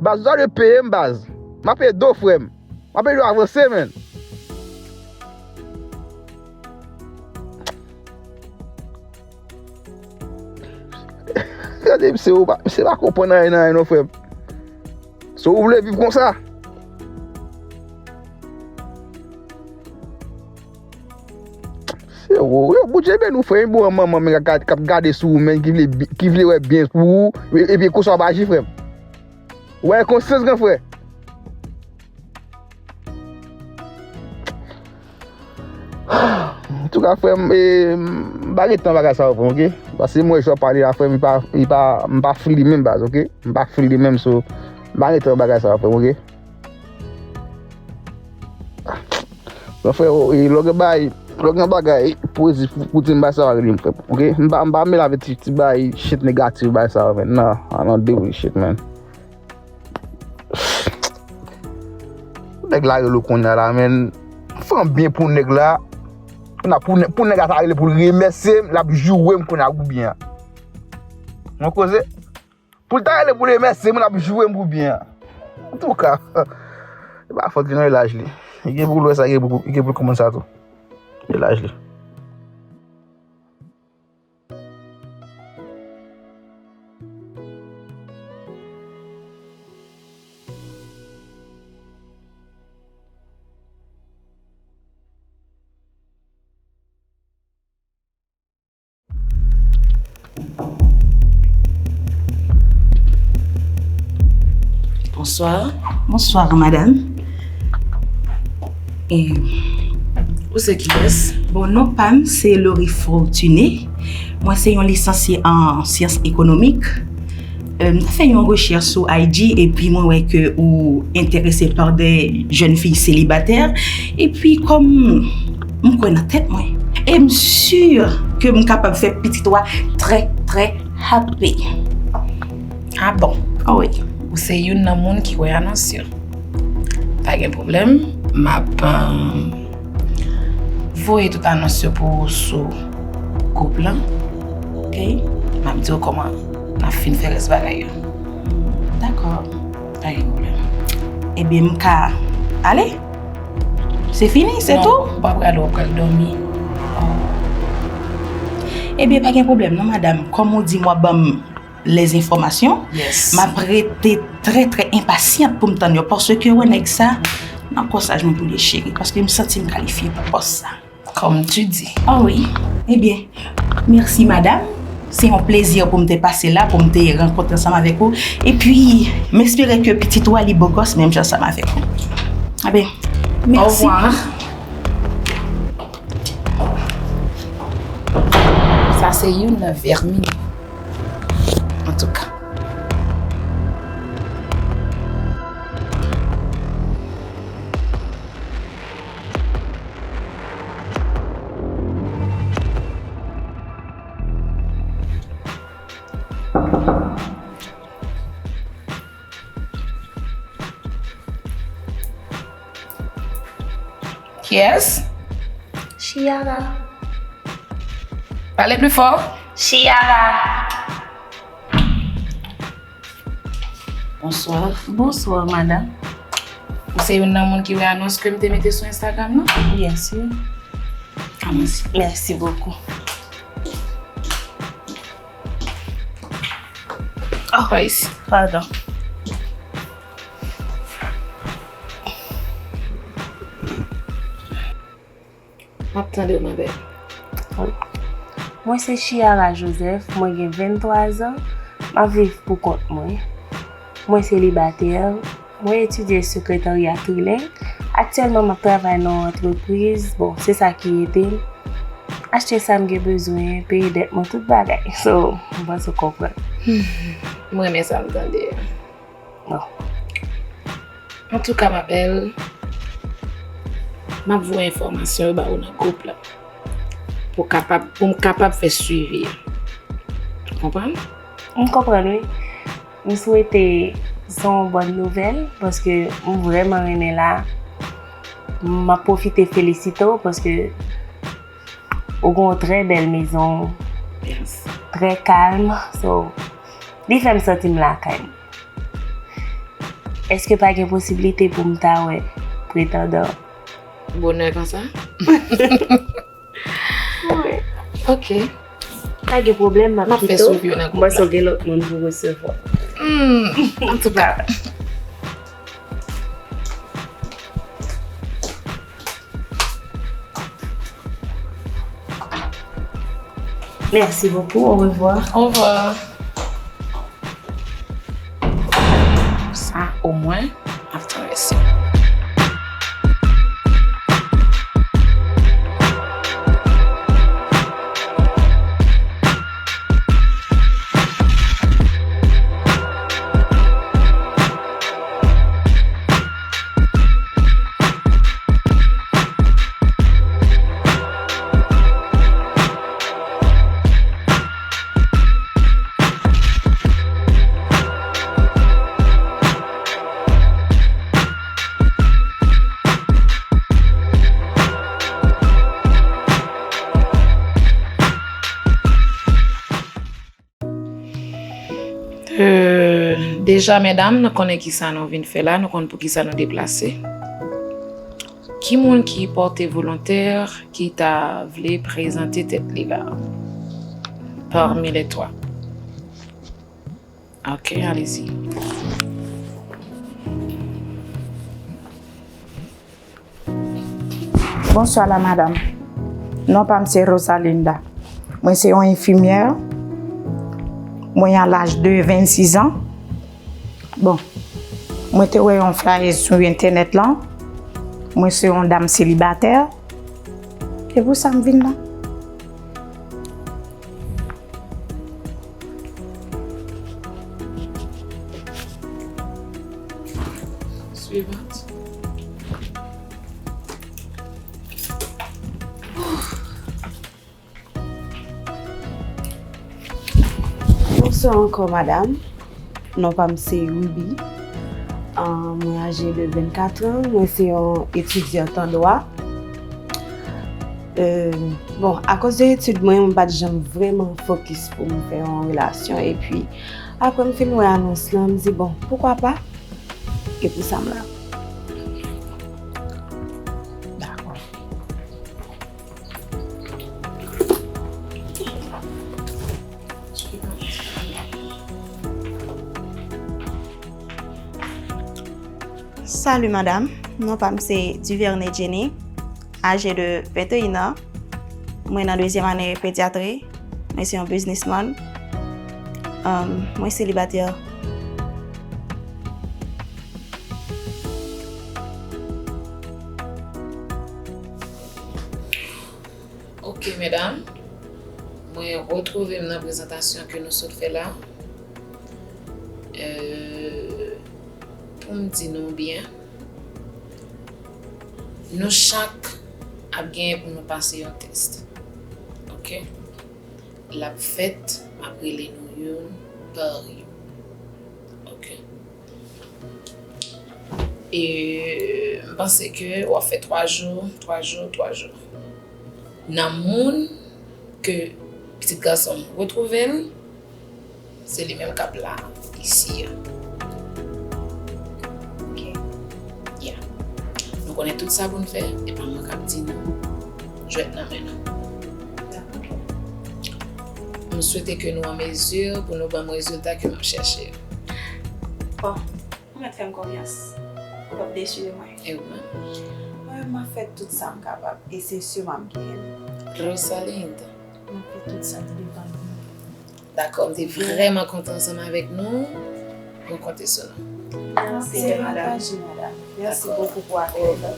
Baz, ou ta dwe peye m, baz. M ap ede w, frè m. M ap ede w avanse, man. Gade, misye, ou pa, misye pa konprann anyen nan anyen, non, frè m. So, ou vle viv konsa? Se ou, yo, Bondye beni w, frè m, bon, manman, men, k ap gade sou ou, men, ki vle bi-, ki vle wè byen pou ou, e-, epi konsa w ap aji, frè m. Ou pa gen konsyans, gran frè. Antouka, frè m, e, m pa gen tan bagay sa yo, frè m, oke? Paske mwen, jan w pale la, frè m, li pa, li pa, m pa feel li menm, baz, oke? M pa feel li menm, so, m pa gen tan bagay sa yo, frè m, oke? Bon, frè, e, lè w gen bagay, Lè w gen bagay pozitif pou di m, bagay sa yo pa rele m frè, oke? M pa, m pa mele avèk ti, ti bagay shit negatif, bagay sa yo, man. Non, I don't deal with shit, man. Nèg la rele w kounye a la, man. Fè yon byen pou nèg la. Kounye a pou nè-, pou nèg la ta rele pou l remèsye m, l ap joure m kounye a pou byen an. Mwen koze. Pou l ta rele pou l remèsye m, l ap joure m pou byen an. Antouka, e pa fòt li non, e laj li. Li gen pou l wè sa, li gen pou, li gen pou l konprann sa tou. E laj li. Bonsoir. Bonsoir, madam. E, ou se kiyès? Bon, non pa m, se Laurie Fortuné. Mwen se yon lisansye an syans ekonomik. E, m t ap fè yon rechèch sou I G epi mwen wè ke ou enterese pa de jèn fi selibatè. Epi kòm m kwè nan tèt mwen, e m si ke m kapab fè pitit ou a trè, trè happy. Ah bon? Ah wi. Ou se youn nan moun ki wè anons yo. Pa gen pwoblèm, m ap, um, voye tout anons yo pou ou sou gwoup lan. Ok. M ap di w kòman n ap fin fè rès bagay yo. Dakò. Pa gen pwoblèm. Ebyen, m ka ale? Se fini, se tou? Non, ou pa prale, w ap pral dòmi. Ebyen, pa gen pwoblèm non, madam. Kòm ou di m w ap ban m lèzenfòmasyon, yes, m ap rete trè, trè enpasyant pou m tann yo, paske wè nèg sa, nan kòsaj mwen pou li cheri, paske m santi m kalifye pou pòs sa. Comme tu dis. Ah wi. Ebyen, mèsi, madam. Se yon plezi pou m te pase la, pou m te rankontre ansanm avèk ou. Epi, m espere ke pitit ou a li bogòs menm jan ansanm avèk ou. Ebyen, mèsi. Au revoir. Sa se youn nan vèmin. Antouka. Kiyès? Chiara. Pale pli fò. Chiara. Bonsoir. Bonsoir, madam. Ou se youn nan moun ki wè anons ke m te mete sou Instagram nan? Byen si. Anons. Mèsi bokou. Oh, pa isi. Padon. M ap tande w, ma belle. Wi. Mwen se Chiara Joseph, mwen gen venntwa zan, m ap viv pou kont mwen. Mwen selibatè, mwen etidye sekretarya trileng. Aktyèlman, m ap travay nan yon antrepriz. Bon, se sa ki ede m achte sa m gen bezwen, peye dèt mwen, tout bagay. So, m panse w konprann. M renmen sa m tande a. Bon. Antouka, ma belle, m ap voye enfòmasyon yo ba ou nan gwoup la. Pou kapab, pou m kapab fè swivi a. Ou konprann? M konprann, wi. M swete se yon bòn nouvèl, paske m vrèman renmen la. M ap pwofite felisite w, paske ou gen yon trè bèl mezon, yes, trè kalm. So, li fè m santi m lakay m. Èske pa gen posiblite pou m ta wè pretandan? Bonè konsa? Wi. Ok. Pa gen pwoblèm, m ap kite w. M ap fè swiv yo nan gwoup la. M panse w gen lòt moun pou resevwa. Hmm, antouka. Merci beaucoup. Au revoir. Au revoir. Sa, omwen, ap travèse. Deja, medam, nou konnen kisa nou vin fè la, nou konn poukisa nou deplase. Ki moun ki pòte volontè ki ta vle prezante tèt li la? Parmi les trois. Ok, allez-y. Bonswa la madanm. Non pa m se Rosalinda. Mwen se yon enfimyè. Mwen a laj de vennsis an. Bon, mwen te wè yon flyer sou entènèt lan. Mwen se yon dam selibatè. Se pou sa m vin la. Suivante. Bonswa ankò, madam. Non pa m se Ruby. Ah, mwen aje de vennkat an. Mwen se yon etidyant an dwa. Euh, bon, akoz de etid mwen, mwen pa t janm vrèman fokis pou m fè yon relasyon. Epi, apre m fin wè anons lan, m di, bon, poukwa pa? E pou sa m la. Dakò. Salut madame, non pa m se Duvernay Jenny, aje de venteyen an. Mwen nan dezyèm ane pedyatri. Mwen se yon businessman. Um, mwen selibatè. Ok, medam. Mwen retwouve m nan prezantasyon ke nou sot fè la. Euh, pou m di nou byen, nou chak ap genyen pou nou pase yon tès. Ok? L ap fèt, m ap rele nou youn pa youn. Ok? E m panse ke w ap fè twa jou, twa jou, twa jou. Nan moun ke pitit gason m retwouve l, se li menm k ap la isi a. Ok. Yeah. Nou konnen tout sa pou n fè, e pa mwen k ap di nou. Jwèt nan men nou. M swete ke nou an mezi pou nou ban m rezilta ke m ap chèche yo. Bon, ou mèt fè m konfyans. Ou p ap desi de mwen. E ou menm? Mwen, m ap fè tout sa m kapab, e se si m ap genyen l. Rosalinda. M ap fè tout sa ki depann de mwen. Dakò, m te vrèman kontan ansanm avèk nou. Mwen konte sou nou. Mersi, madanm. Mersi bokou pou akèy la.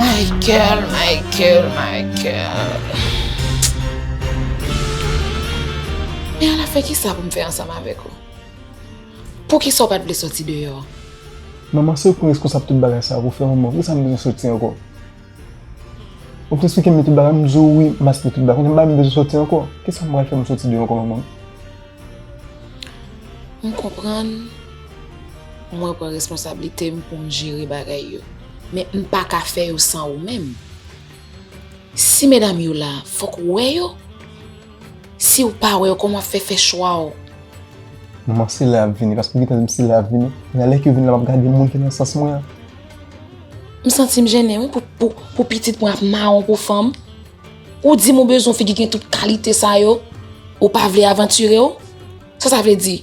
Michael, Michael, Michael. Men alafè, kisa pou m fè ansanm avèk ou? Poukisa w pa t vle sòti deyò? Manman, se ou ki reskonsab tout bagay sa a pou fè manman. Poukisa m bezwen sòti ankò? Ou te eksplike m tout bagay, m di w wi, m aksepte tout bagay. Kounye a m pa menm bezwen sòti ankò. Kisa m pral fè m sòti deyò ankò, manman? M konprann. Mwen pran responsablite m pou m jere bagay yo. Men m pa ka fè yo san ou menm. Si medam yo la, fòk ou wè yo. Si w pa wè yo, kòman w ap fè fè chwa w? Manman, se la y ap vini, paske ou gentan di m se la y ap vini. Kounye a lè ke yo vini la, m ap gade moun ki nan sans mwen an. M santi m jennen, wi, pou, pou, pou pitit mwen ap mawon pou fanm. Ou di m ou bezwen yon fi ki gen tout kalite sa yo, ou pa vle avantire w? Sa sa vle di?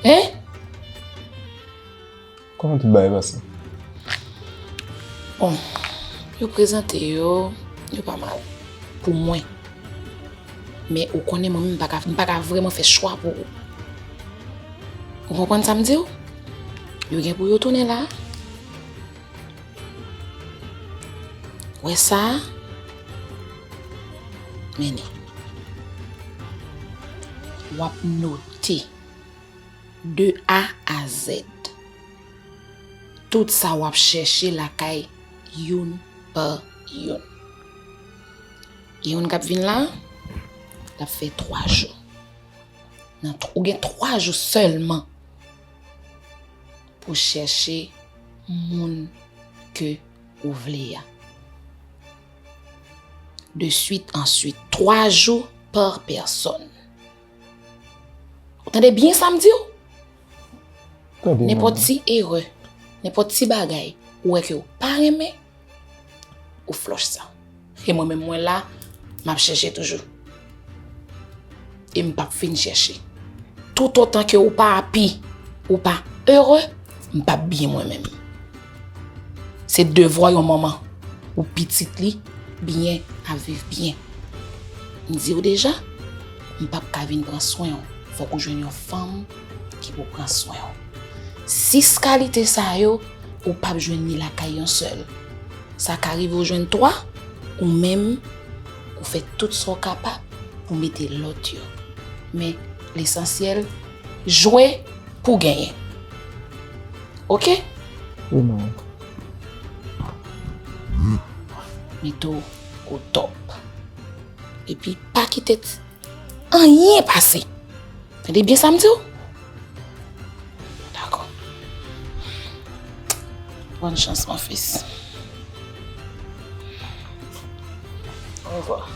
Hein? Kòman tout bagay pase? Bon, yo prezante yo, yo pa mal. Pou mwen. Men ou konnen mwen menm, m pa ka, m pa ka vrèman fè chwa pou ou. Ou konprann sa m di w? Yo gen pou yo tounen la. Wè sa? Mennen. W ap note. de A a Z. Tout sa w ap chèche lakay youn pa youn. Gen youn k ap vin la, l ap fè twa jou. Nan tw-, ou gen twa jou sèlman pou chèche moun ke ou vle a. De suite, answit, twa jou pa pèsòn. Ou tande byen sa m di w? Nenpòt ti erè, nenpòt ti bagay ou wè ke ou pa renmen, ou flòch sa. E mwen menm mwen la, m ap chèche toujou. E m p ap fin chèche. Toutotan ke ou pa api, ou pa ere, m p ap byen mwen menm. Se devwa yon manman pou pitit li byen ap viv byen. M di w deja, m p ap ka vin pran swen w. Fòk ou jwenn yon fanm ki pou pran swen w. Sis kalite sa yo, ou p ap jwenn li lakay yon sèl. Sa ka rive ou jwenn twa, ou menm, ou fè tout sa w kapab pou mete lòt yo. Men, lesansyèl, jwe pou genyen. Oke? Wi, manman. Mete w o top. Epi, pa kite t-, anyen pase. Tande byen sa m di w? Dakò. Bòn chans, mon fils. Au revoir.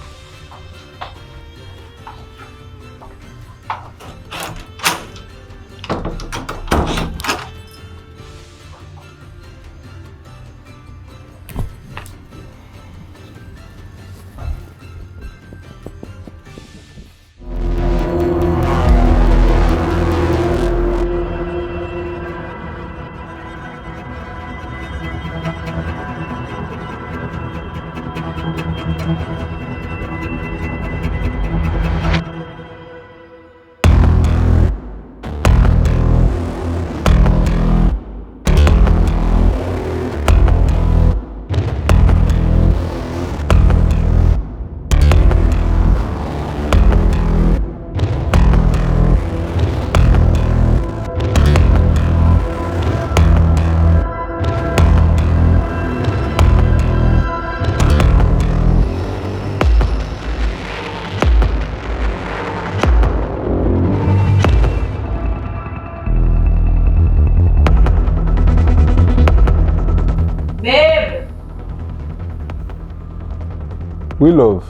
Babe! Wi, love.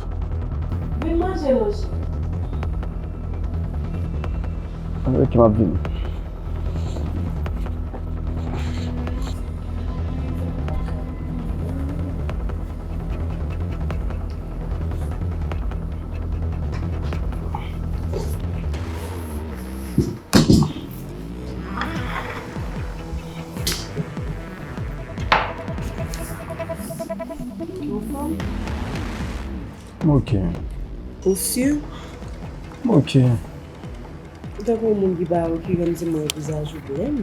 Vin manje non, cheri. Ok, m ap vini. M ok. Ou si? M ok. Ou tankou yon moun ki pa ok, kòmsi mwen vizaj ou blèm.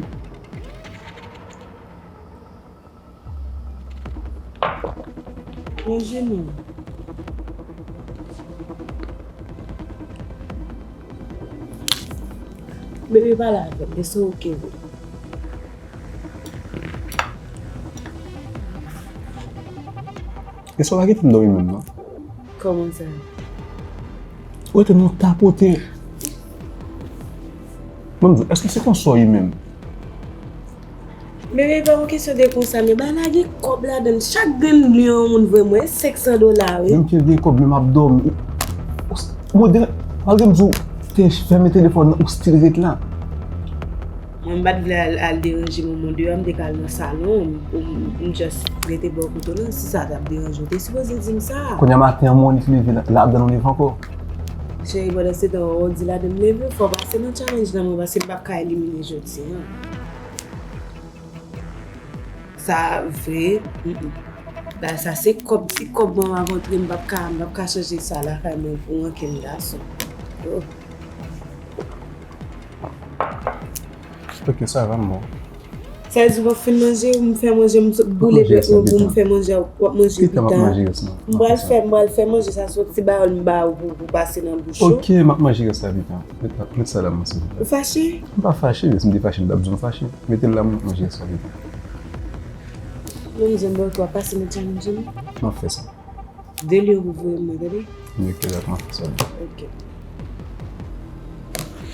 Manje non. Bebe, pale avè m, èske w ok vre? Èske w pa kite m dòmi menm non? Kòman sa? Ou rete nan tapote. Mwen m di w, èske se konsa w ye menm? Bebe, pa yon kesyon de konsa, men bagay la gen kòb ladan l. Chak grenn lyon yon moun voye mwen, senk san dola, wi. Menm ke gen kòb, men m ap dòmi. Ou s-, mwen de-, malgre m di w, te fèmen telefòn nan, ou still ret la. Mwen, m pa t vle al, al deranje Momo deyò, m te ka al nan salon, m, m, m just rete bò kote w lan, si sa t ap deranje w, te sipoze di m sa. Kounye a maten an, mwen ki leve la, ladan w leve ankò. Cheri, pandan se tan, ou di ladan m leve, fò w pase nan challenge lan, mwen, paske m p ap ka elimine jodi an. Sa vre, mm, mm. Bagay sa se kòb, ti kòb mwen ap rantre, m p ap ka, m p ap ka chanje sa lakay mwen pou ankenn gason. Oh. Ok, sa va, mò. Sa di w ap fin manje, m fè manje, m boule plèt mwen pou m fè manje, w ap manje pita. M pral fè, m pral fè manje sa soti ba w, m ba ou pou, pou pase nan bouch ou. Ok, m ap manje rès la pita. Met, met sa la, mwen, silvouplè. Ou fache? M pa fache, men si m te fache, m t ap di w m fache. Mete l la, m ap manje rès la pita. Mwen, m di w, m ba w twa, pase nan tchanm, m di w. M ap fè sa. Deli ou voye mwen, tande? Ok, dakò, m ap fè sa. Ok.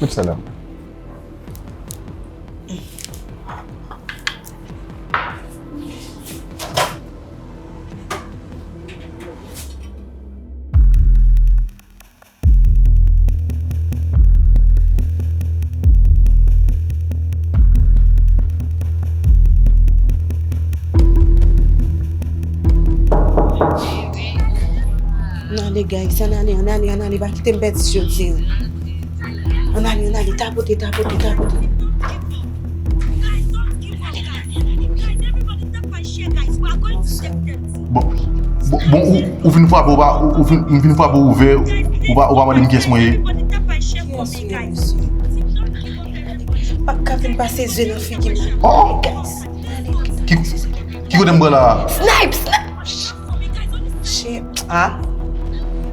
Met sa la. Ann ale, guys, ann ale, ann ale, ann ale, pa kite m pèdi jodi a. Ann ale, ann ale, tapote, tapote, tapote. Bon, bon, bon, ou, ou vin frape, ou pa, ou, ou vin, m vin frape, ou ouvè, ou pa, ou pa mande m kiyès mwen ye. Kiyès ou ye, mesye? Pap ka vin pase zye nan figi m. Oh! Ki, ki kote m pran la? Snipe, snipe! Shit. Ah.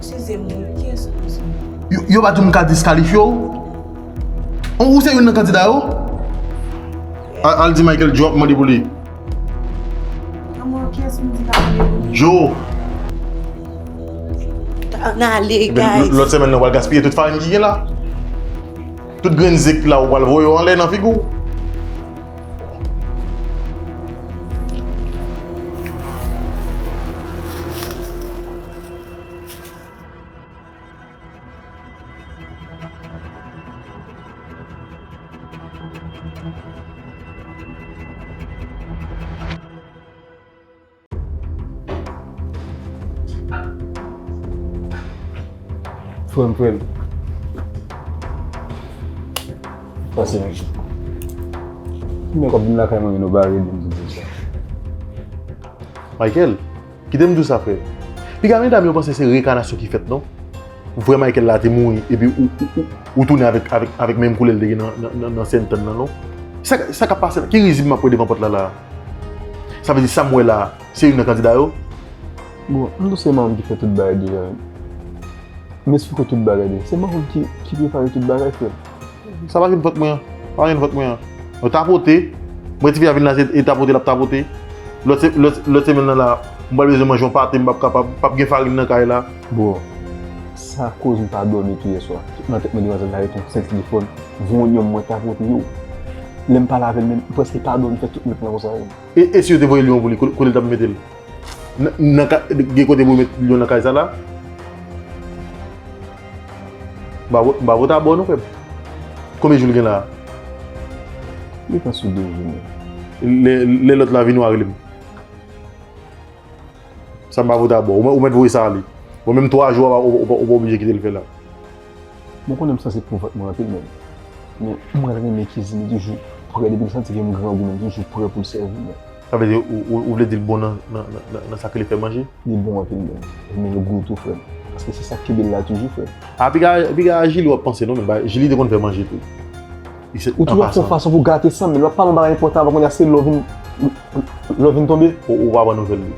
Eskize m, wi. Kiyès ou, mesye? Yo, yo pa di w m ka diskalifye w? Ou se youn nan kandida yo? Al, al di Michael Joe ap mande pou li. Joe! Ann ale, guys. Lòt semèn nan, w al gaspiye tout farin ki gen la. Tout grenn zek la, ou pral voye yo anlè nan figi w. Frè m, frè m. Pase, mesye. Kounya w ap vin lakay mwen, men nou pa rele m pou di sa. Michael, kite m di w sa, frè. Piga medam yo panse se rekanasyon ki fèt, non? Vrè Michael la te mouri, epi ou, ou, ou, ou tounen avèk, avèk, avèk menm koulè l te gen nan, nan, nan, nan Saint Anne nan, non? Sa, sa k ap pase la? Ki rizib m ap wè devan pòt la, la? Sa vle di sa m wè la, se youn nan kandida yo? Bon, m di w se manman m ki fè tout bagay deja, wi. M esplike w tout bagay deja. Se manman m ki, ki prepare tout bagay, frè m. Sa pa jwenn vant mwen an. Pa jwenn vant mwen an. Yo tapote. Mwen ti fi a vin la, se e tapote l ap tapote. Lòt se, lòt, lòt semèn nan la, m pral bezwen manje yon pate, m p ap kapab, p ap gen farin nan kay la. Bon, sa koz m pa dòmi tou yèswa. Tout nan tèt mwen demwazèl la rete yon sèl telefòn. Voye yon mwen tapote yo. Lè m pale avè l menm, m prèske pa dòmi, fè tout nwèt lan konsa. E, e si yo te voye lyon pou li, ko-, kote l t ap mete l? Nan, nan ka, gen kote pou met lyon nan kay sa la? M pa vo-, m pa vote abò non, frè m. Konbyen jou l gen la? Li pran sou de jou, men. Lè, lè lòt la vini, w a rele m. Sa m pa vote abò. Ou mèt, ou mèt voye sa ale. Bon, menm twa jou, w pa, ou, ou, ou pa oblije kite l fè la. Bon, konnen m sanse pran vant mwen anpil, men. Men, mwen renmen kizine, toujou prè. Depi m santi ke m grangou, men toujou prè pou l sèvi mwen. Sa vle di, ou, ou, ou vle di l bon nan, nan, nan, nan, nan sa ke li fè manje? Li bon anpil, men. Men l gou tou, frè m. Paske se sa k kenbe l la toujou, frè m. A, piga, piga a Jili w ap panse, non, men ba, Jili te konn fè manje tou. Ou toujou ap fè yon fason pou gate san, men w ap pale yon bagay enpòtan, avan kounye a se lè w vin, lè w vin tonbe. Ou, ou pa pran nouvèl li.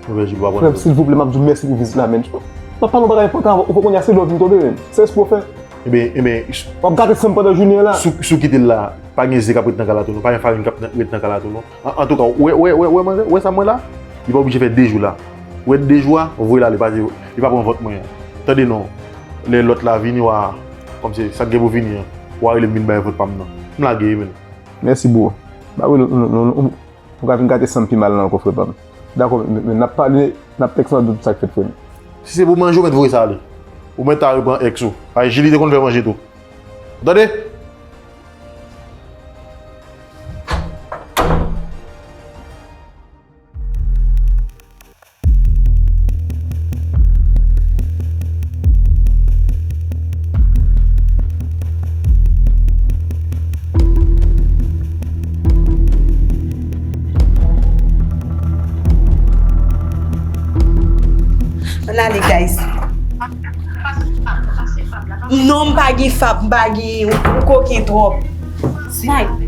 Nouvèl Jili, ou pa pran nouvèl li. Frè m, silvouplè, m ap di w mèsi pou vizit la, men. W ap pale yon bagay enpòtan, avan, ou pa kounye a se lè w vin tonbe, men. Se espre w fè. Ebyen, ebyen, w ap gate san m pandan jounen an la. Si w, si w kite l la, pa gen ze k ap ret nan kay la tou non, pa gen farin k ap nan, ret nan kay la tou non. An, antouka, w wè, w wè, w wè, w wè, w wè sa m wè la? Li pa oblije fè de jou la. W wè de jou a, voye l ale, pa di, li pa pran vant mwen an. Tande non, lè lòt la vini, w a, kòmsi sa k gen pou vini an, w a rele m vin bay vant pa m nan. M lage wi, men. Mèsi, bro. Ba wi, nou, nou, nou, nou, nou ka vin gate san m pi mal la ankò, frè pa m. Dakò, men, men n ap pale, n ap tèks nan tout sa k fèt, frè m. Si se pou manje, ou mèt voye sa ale. Ou mèt ta repran èks ou. Paske Jili te konn fè manje tou. Ou tande? Ann ale, guys. Non, m pa gen fab, m pa gen, ou koken twòp. Snipe.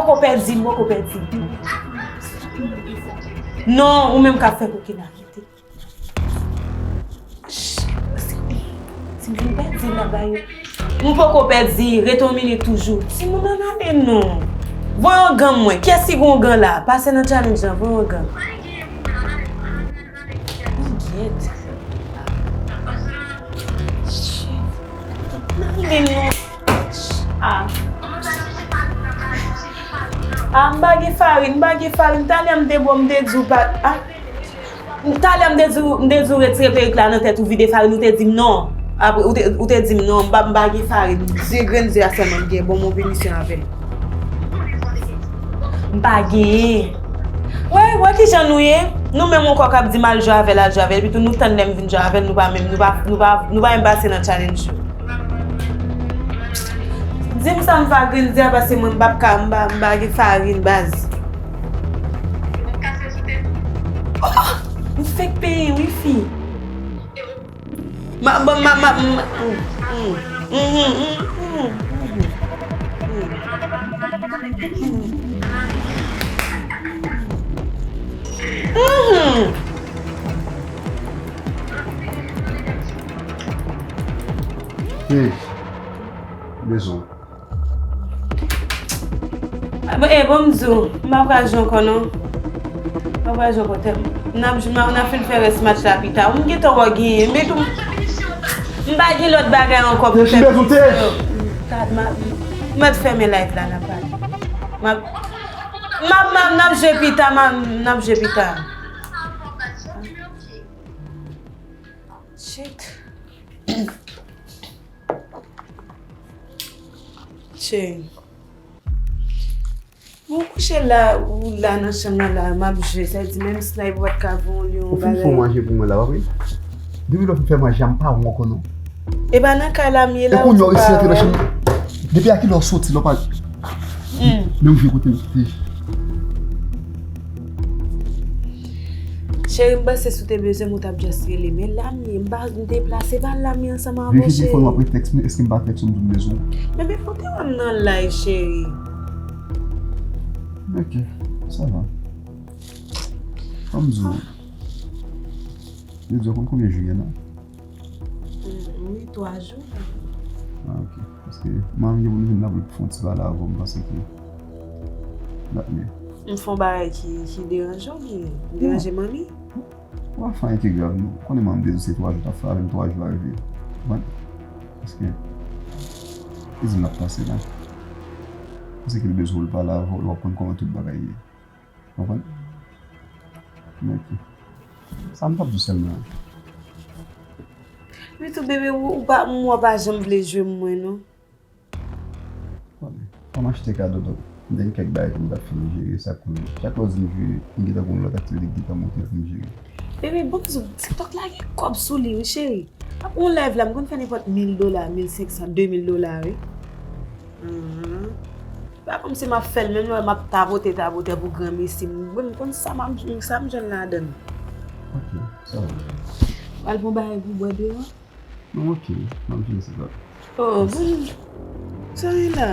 poko pèdi, m poko pèdi. Non, ou menm k ap fè kokenn, arete. Si m vin pèdi l la ba yo. M poko pèdi, rete yon minit toujou. Timoun nan ale non. Voye yon gan mwen. Kiyès ki gen yon gan la? Pase nan challenge lan, voye yon gan. Mwen gyèt. Shit. Nan ale non. Ah. Ah, m pa gen farin, m pa gen farin. Talè m te bo, m te di w pa. Ah. Talè m te di w, m te di w retire perik la nan tèt ou, vide farin, ou te di m non. Apre, ou te, ou te di m non, m pa, m pa gen farin. Ze, grenn ze a sèlman m gen, bon, m on pinisyon avè l. M pa genyen. Wè, wè kijan nou ye? Nou menm ankò k ap di m al jwe avè l, al jwe avè l, epi tou nou tann lè m vin jwe avè l, nou pa menm, nou pa, nou pa, nou pa menm pase nan challenge yo. Di m sa m fè ak grenn ze a, paske mwen m p ap ka, m pa, m pa gen farin, baz. Oh! M fèk peye wi, fi. Ma, ma, ma, ma, ma, mm, mm, mm, mm, mm, mm, mm. Hey, Maison. Ah, bon, eh, bon, m di w, m pa pral jwe ankò non. M pa pral jwe ankò tèlman. N ap, n ap, n ap fin fè rès match la pita. M gentan wè w genyen, men tou, m pa gen lòt bagay ankò pou fè. Gad, m ap, m ap fèmen live la, n ap pale. M ap, m ap, m ap, n ap jwe pita, m ap, n ap jwe pita. Shit. Cheri. Bon, kouche la, ou la nan chanm nan la, m ap jwe. Sa di menm sniper pa t ka voye yon bagay. Ou fin fè manje pou mwen la, w ap ri? Depi lè w fin fè manje a, m pa wè w ankò non. E pa nan kay la m ye la. E kounye a w resi rantre nan chanm nan. Depi a kilè w soti la, w pa menm vin kote m te. Cheri, m panse si w te bezwen m, ou t ap just rele. Men la m ye, m pa, m deplase, pa la m ye ansanm avè w, cheri. Veye telefòn ou a pretèks mwen, èske m pa tèks ou m di w m bezwen w? Men, men, ou te wè m nan live, cheri. Ok, sa va. Ban m di w. Jodi a, ou konn konbyen jou ye, non? Mm, wi, twa jou. Ah, ok. Paske manmi gen pou l vin la pou l fè yon ti pale avè w, m panse ke l ap miye. M fè yon bagay ki, ki deranje w, byen? M deranje manmi? W ap fè anyen ki grav, non. Ou konnen manmi te di se twa jou t ap fè avè m, twa jou a rive. Ou konprann? Paske li di m l ap pase la. M panse ke l bezwen w, l pale avè w, l w ap konn kòman tout bagay ye. Konprann? Men ok. Sa m t ap di w sèlman. Wi tou bebe, ou, ou pa, m wè w pa janm vle jwe mwen non. Bon, fò m achte kado, donk, m te gen kèk bagay ke m t ap fin jere, sa koule. Chak lè w di m jwe, m gentan gen yon lòt aktivite ki gentan monte pou m jere. Bebe, bon, TikTok la gen kòb sou li, wi, cheri. Ap yon live la, m konn fè nenpòt mil dola, mil senk san, de mil dola, wi. Ahn. Pa kòmsi m ap fè l, menm lè m ap tapote, tapote pou granmesi. Mwen, m konn sa m ap, sa m jwenn ladan l. Ok, sa va. Pral pran bagay pou bwè deyò? Non, ok, m ap jere sa. Oh, bon. Sa w ye la?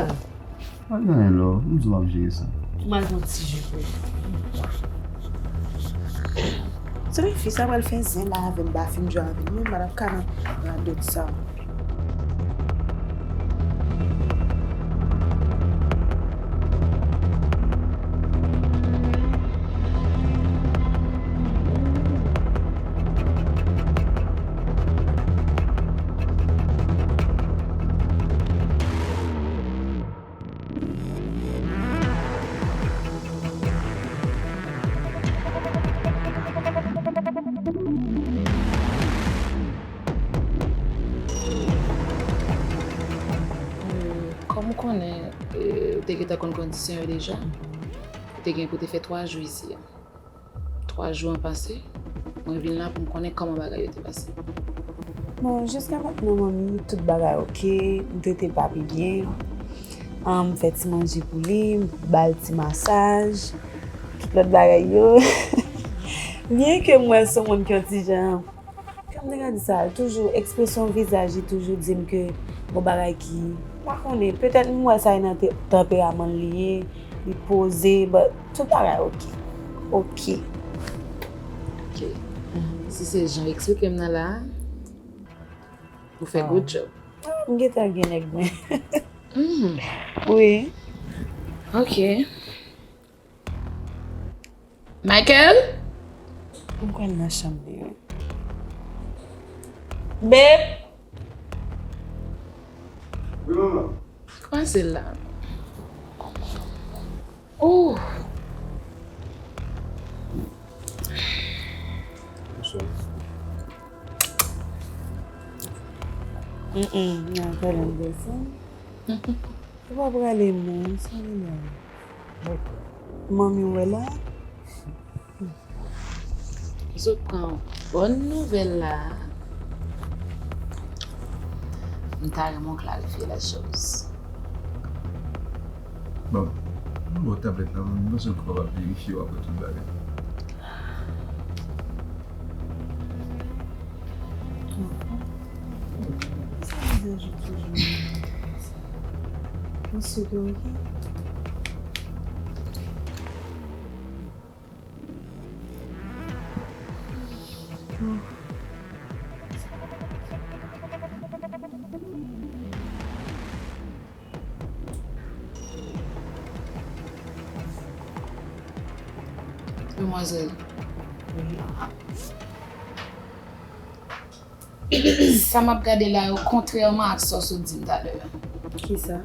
Pa gen anyen, love. M di w m ap jere sa. M al pran ti ji pou ou. Zanmi, fi sa pral fè zen la avè m, pa fin jwe avè m. Mwen, m pa t ap ka nan radòt sa. konnen, e, ou te gentan konn kondisyon yo deja. Ou te gen pou te fè twa jou isi a. Twa jou an pase, mwen vin la pou m konnen kòman bagay yo te pase. Bon, jiska mentnan, manmi, tout bagay oke. M trete papi byen. An, m fè ti manje pou li, m ba l ti masaj, tout lòt bagay yo. Byen ke m wè l se yon moun ki yon ti jan, kòm m te ka di sa, toujou ekspresyon vizaj li toujou di m ke gon bagay ki, m pa konnen, petèt m wè sa e nan te- tanperaman l li ye, li poze, but tout bagay oke. Oke. Oke. Si se jan w eksplike m nan la a, ou fè good job. Ah, m gentan gen nèg mwen. Wi. Oke. Michael? M kwè l nan chanm li, wi. Babe! Wi, manman. Kwaze l la. Ooh. Bonswa. Mm, mm, nan pale m de sa. Ou pa prale non, sa li la. Manmi w wè la? Zot pran bòn nouvèl la. M ta renmen w klarifye lè choz. Bon, m ba w tablèt la, m bezwen kapab verifye w apre tout bagay. Sa vizaj ou toujou. Mwen sou oke. Demwazèl. Sa m ap gade la yo kontrèman ak sa w sot di m talè a. Kisa?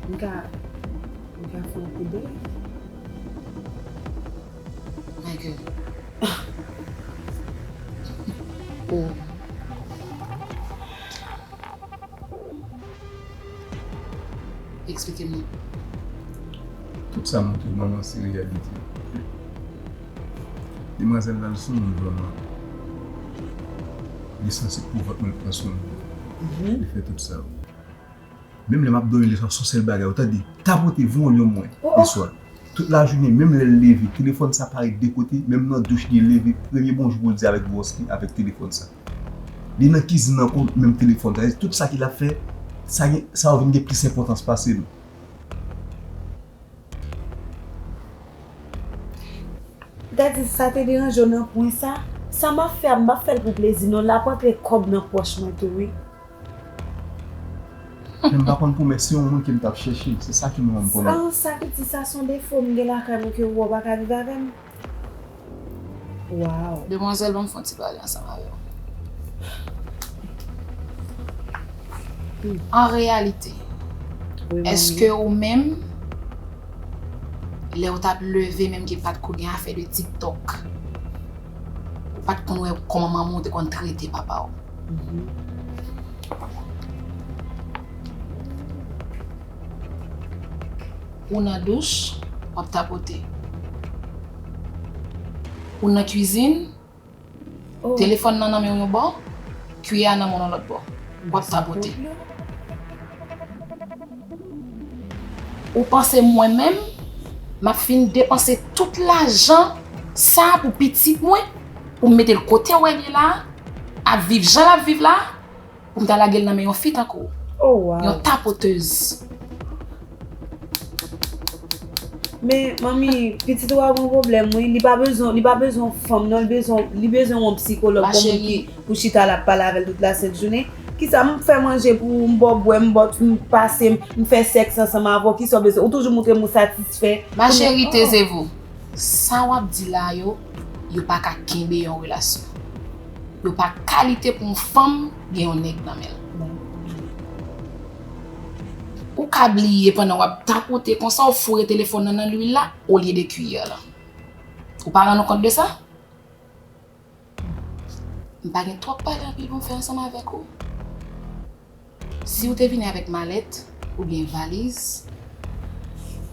M ka, m ka fè yon kout dèy? Michael. Eksplike m non. Tout sa montre manman se reyalite. Demwazèl la, l se yon moun vrèman. Li sanse pou vant mwen, l pran swen mwen. Li fè tout sa. Menm lè m ap dòmi leswa, se yon sèl bagay, ou tande, tapote, voye yon lyon mwen, leswa. Tout lajounen, menm lè l leve, telefòn sa parèt de kote, menm nan douch li leve, premye bonjou pou l di avèk bwòs li, avèk telefòn sa. Li nan kizin nan kon menm telefòn sa. Tout sa ke l ap fè, sa gen, sa yo vin gen plis enpòtans pase nou. Daddy, sa te deranje w nan pwen sa? Sa m ap fè a, m p ap fè l pou plezi non, l ap rantre kòb nan pòch mwen tou wi. Men m pa konn pou mwen, se yon moun ke m t ap chèche, se sa ki mwen m konnen. Sa, sa ki di sa se yon defo m gen lakay mwen ke ou pa ka viv avè m? Wow. Demwazèl, ban m fè yon ti pale ansanm avè w. An reyalite, èske ou menm, lè w t ap leve, menm ke pa t ko gen afè de TikTok, ou pa t konn wè kòman manman w te konn trete papa w? Ou nan douch, w ap tapote. Ou nan kwizin, telefòn nan nan men w yon bò, kiyè a nan men w yon lòt bò. W ap tapote. Ou panse mwen menm, m ap fin depanse tout lajan sa pou pitit mwen, pou m mete l kote w wè l ye la, ap viv jan l ap viv la, pou m ta lage l nan men yon fi tankou w. Oh, wow. Yon tapotez. Men, manmi, pitit ou a gon pwoblèm, wi. Li pa bezwen, li pa bezwen yon fanm, non. Li bezwen, li bezwen yon psikològ, yon moun ki pou chita l ap pale avè l tout lasent jounen. Kisa m fè manje pou ou, m ba w bwè, m ba w, m pase, m fè sèks ansanm avè w, kisa w bezwen? Ou toujou montre m ou satisfè. Ma chérie, taisez-vous. Sa w ap di la yo, yo pa ka kenbe yon relasyon. Yo pa kalite pou yon fanm gen yon nèg nan men l. Ou ka bliye pandan w ap tapote konsa, w foure telefòn nan nan lwil la olye de kiyè la. Ou pa rann ou kont de sa? M pa gen twòp pale anpil pou m fè ansanm avèk ou. Si w te vini avèk malèt oubyen valiz,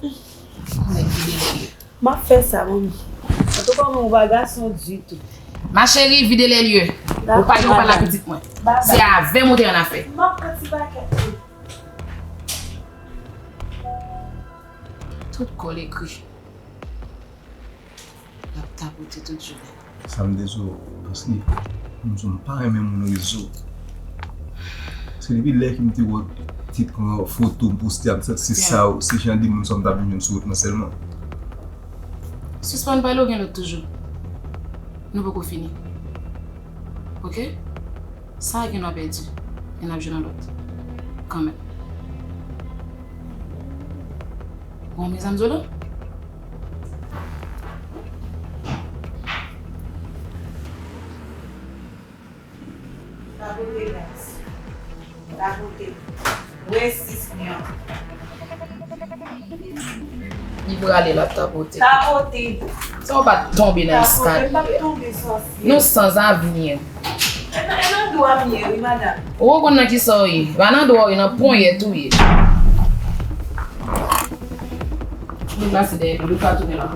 nèg vide lè l ye. M ap fè sa, manmi. Antouka, ou menm, ou pa gason ditou. Ma chérie, vide lè l ye. Ou pa gen yon pale ak pitit mwen. Se avè m ou te annafè. M ap pran ti pakèt tou. Tout kò l ekri. L ap tapote tout jounen. Sa m te di w, paske m di w m pa renmen moun rezo. Se depi lè ke m te wè w te pran foto m poste a, m santi se sa, se jan de moun sa m t ap vin jwenn sou wout mwen sèlman. Sispann pale, w gen lòt toujou. Nou poko fini. Oke? Sa a gen dwa pèdi, men n ap jwenn yon lòt. Kanmenm. Bon, mezanmi, Zola? Tapote, guys. Tapote. Mwen sis milyon. Li prale la tapote. Tapote. Sa w pa t tonbe nan eskalye. Tapote, m p ap tonbe, sòsyè. Nou sanzavni. E nan, e nan dwa m ye, wi, madanm. Ou konn nan kisa w ye? Pa nan dwa w ye, nan ponyèt ou ye. Deplase dèyè nou, nou ka tounen la.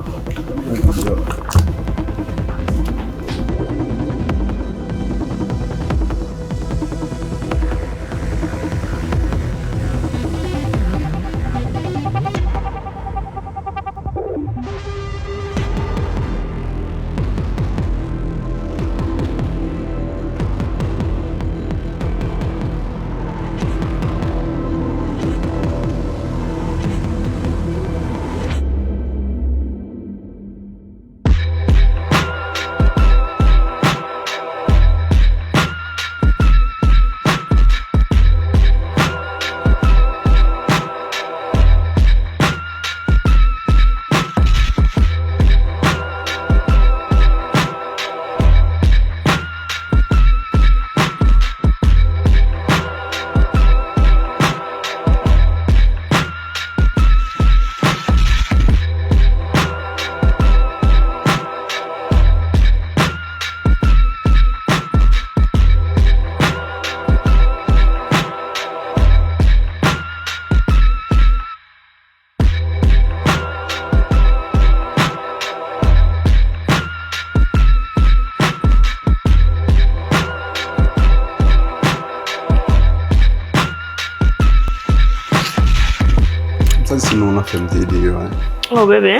M santi se nou nan fè m te ede yo, hein. Oh, bebe.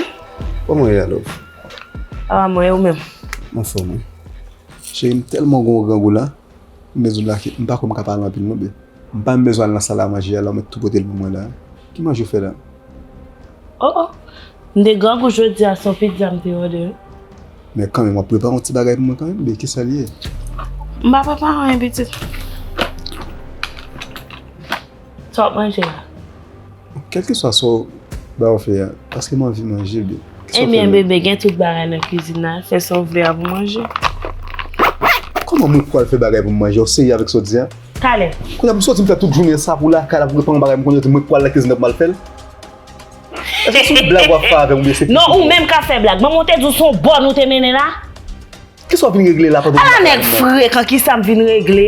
Kòman w ye, love? Ah, mwen, ou menm? M anfòm, wi. Cheri, m tèlman gon grangou la. M bezwen lage, m pa kwè m ka pale anpil non, bebe. M pa menm bezwen al nan sal a manje a la, ou mèt tou pote l pou mwen la. Ki manje w fè la? Oh, oh. M te grangou jodi a, se yon pizza m te òde, wi. Men kanmenm, w ap prepare yon ti bagay pou mwen kanmenm, bebe. Kisa l ye? M pa prepare anyen, pitit. Sa w ap manje a? Kèlkeswa sa w ba yo fè a, paske m anvi manje, bebe. Ebyen, bebe, gen tout bagay nan kizin nan, fè sa w vle a pou manje. Kòman mwen pral fè bagay pou m manje? Ou serye avèk sa w di a? Talè. Kounye a m soti, m fè tout jounen sa pou lakay la, pou repa yon bagay, m konnen di mwen pral nan kizin nan pou m al fè l. Èske se yon blag w ap fè avè m oubyen se... Non, ou menm k ap fè blag. Manman w te di w se yon bòn ou te mennen la? Kisa w vin regle la pandan... Ala nèg frekan, kisa m vin regle?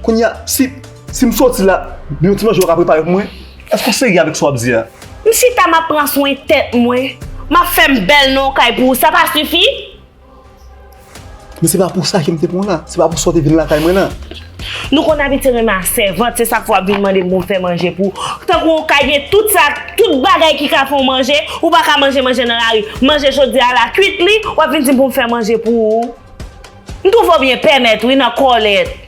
Kounye a, si, si m soti la, yon ti manje w ka prepare pou mwen, èske w serye avèk sa w ap di a? M chita m ap pran swen tèt mwen, m ap fè m bèl nan yon kay pou ou, sa pa sifi? Men se pa pou sa ke m te pran w la, se pa pou sa w te vin lakay mwen la. Nou konn abitye renmen a sèvant, se sa k fè w ap vin mande m pou m fè manje pou ou. Tankou w ka gen tout sa, tout bagay ki ka fè w manje, ou pa ka manje manje nan lari. Manje jodi a la, kwit li, w ap vin di m pou m fè manje pou ou. M twouve w byen pèmèt wi nan kòlèt.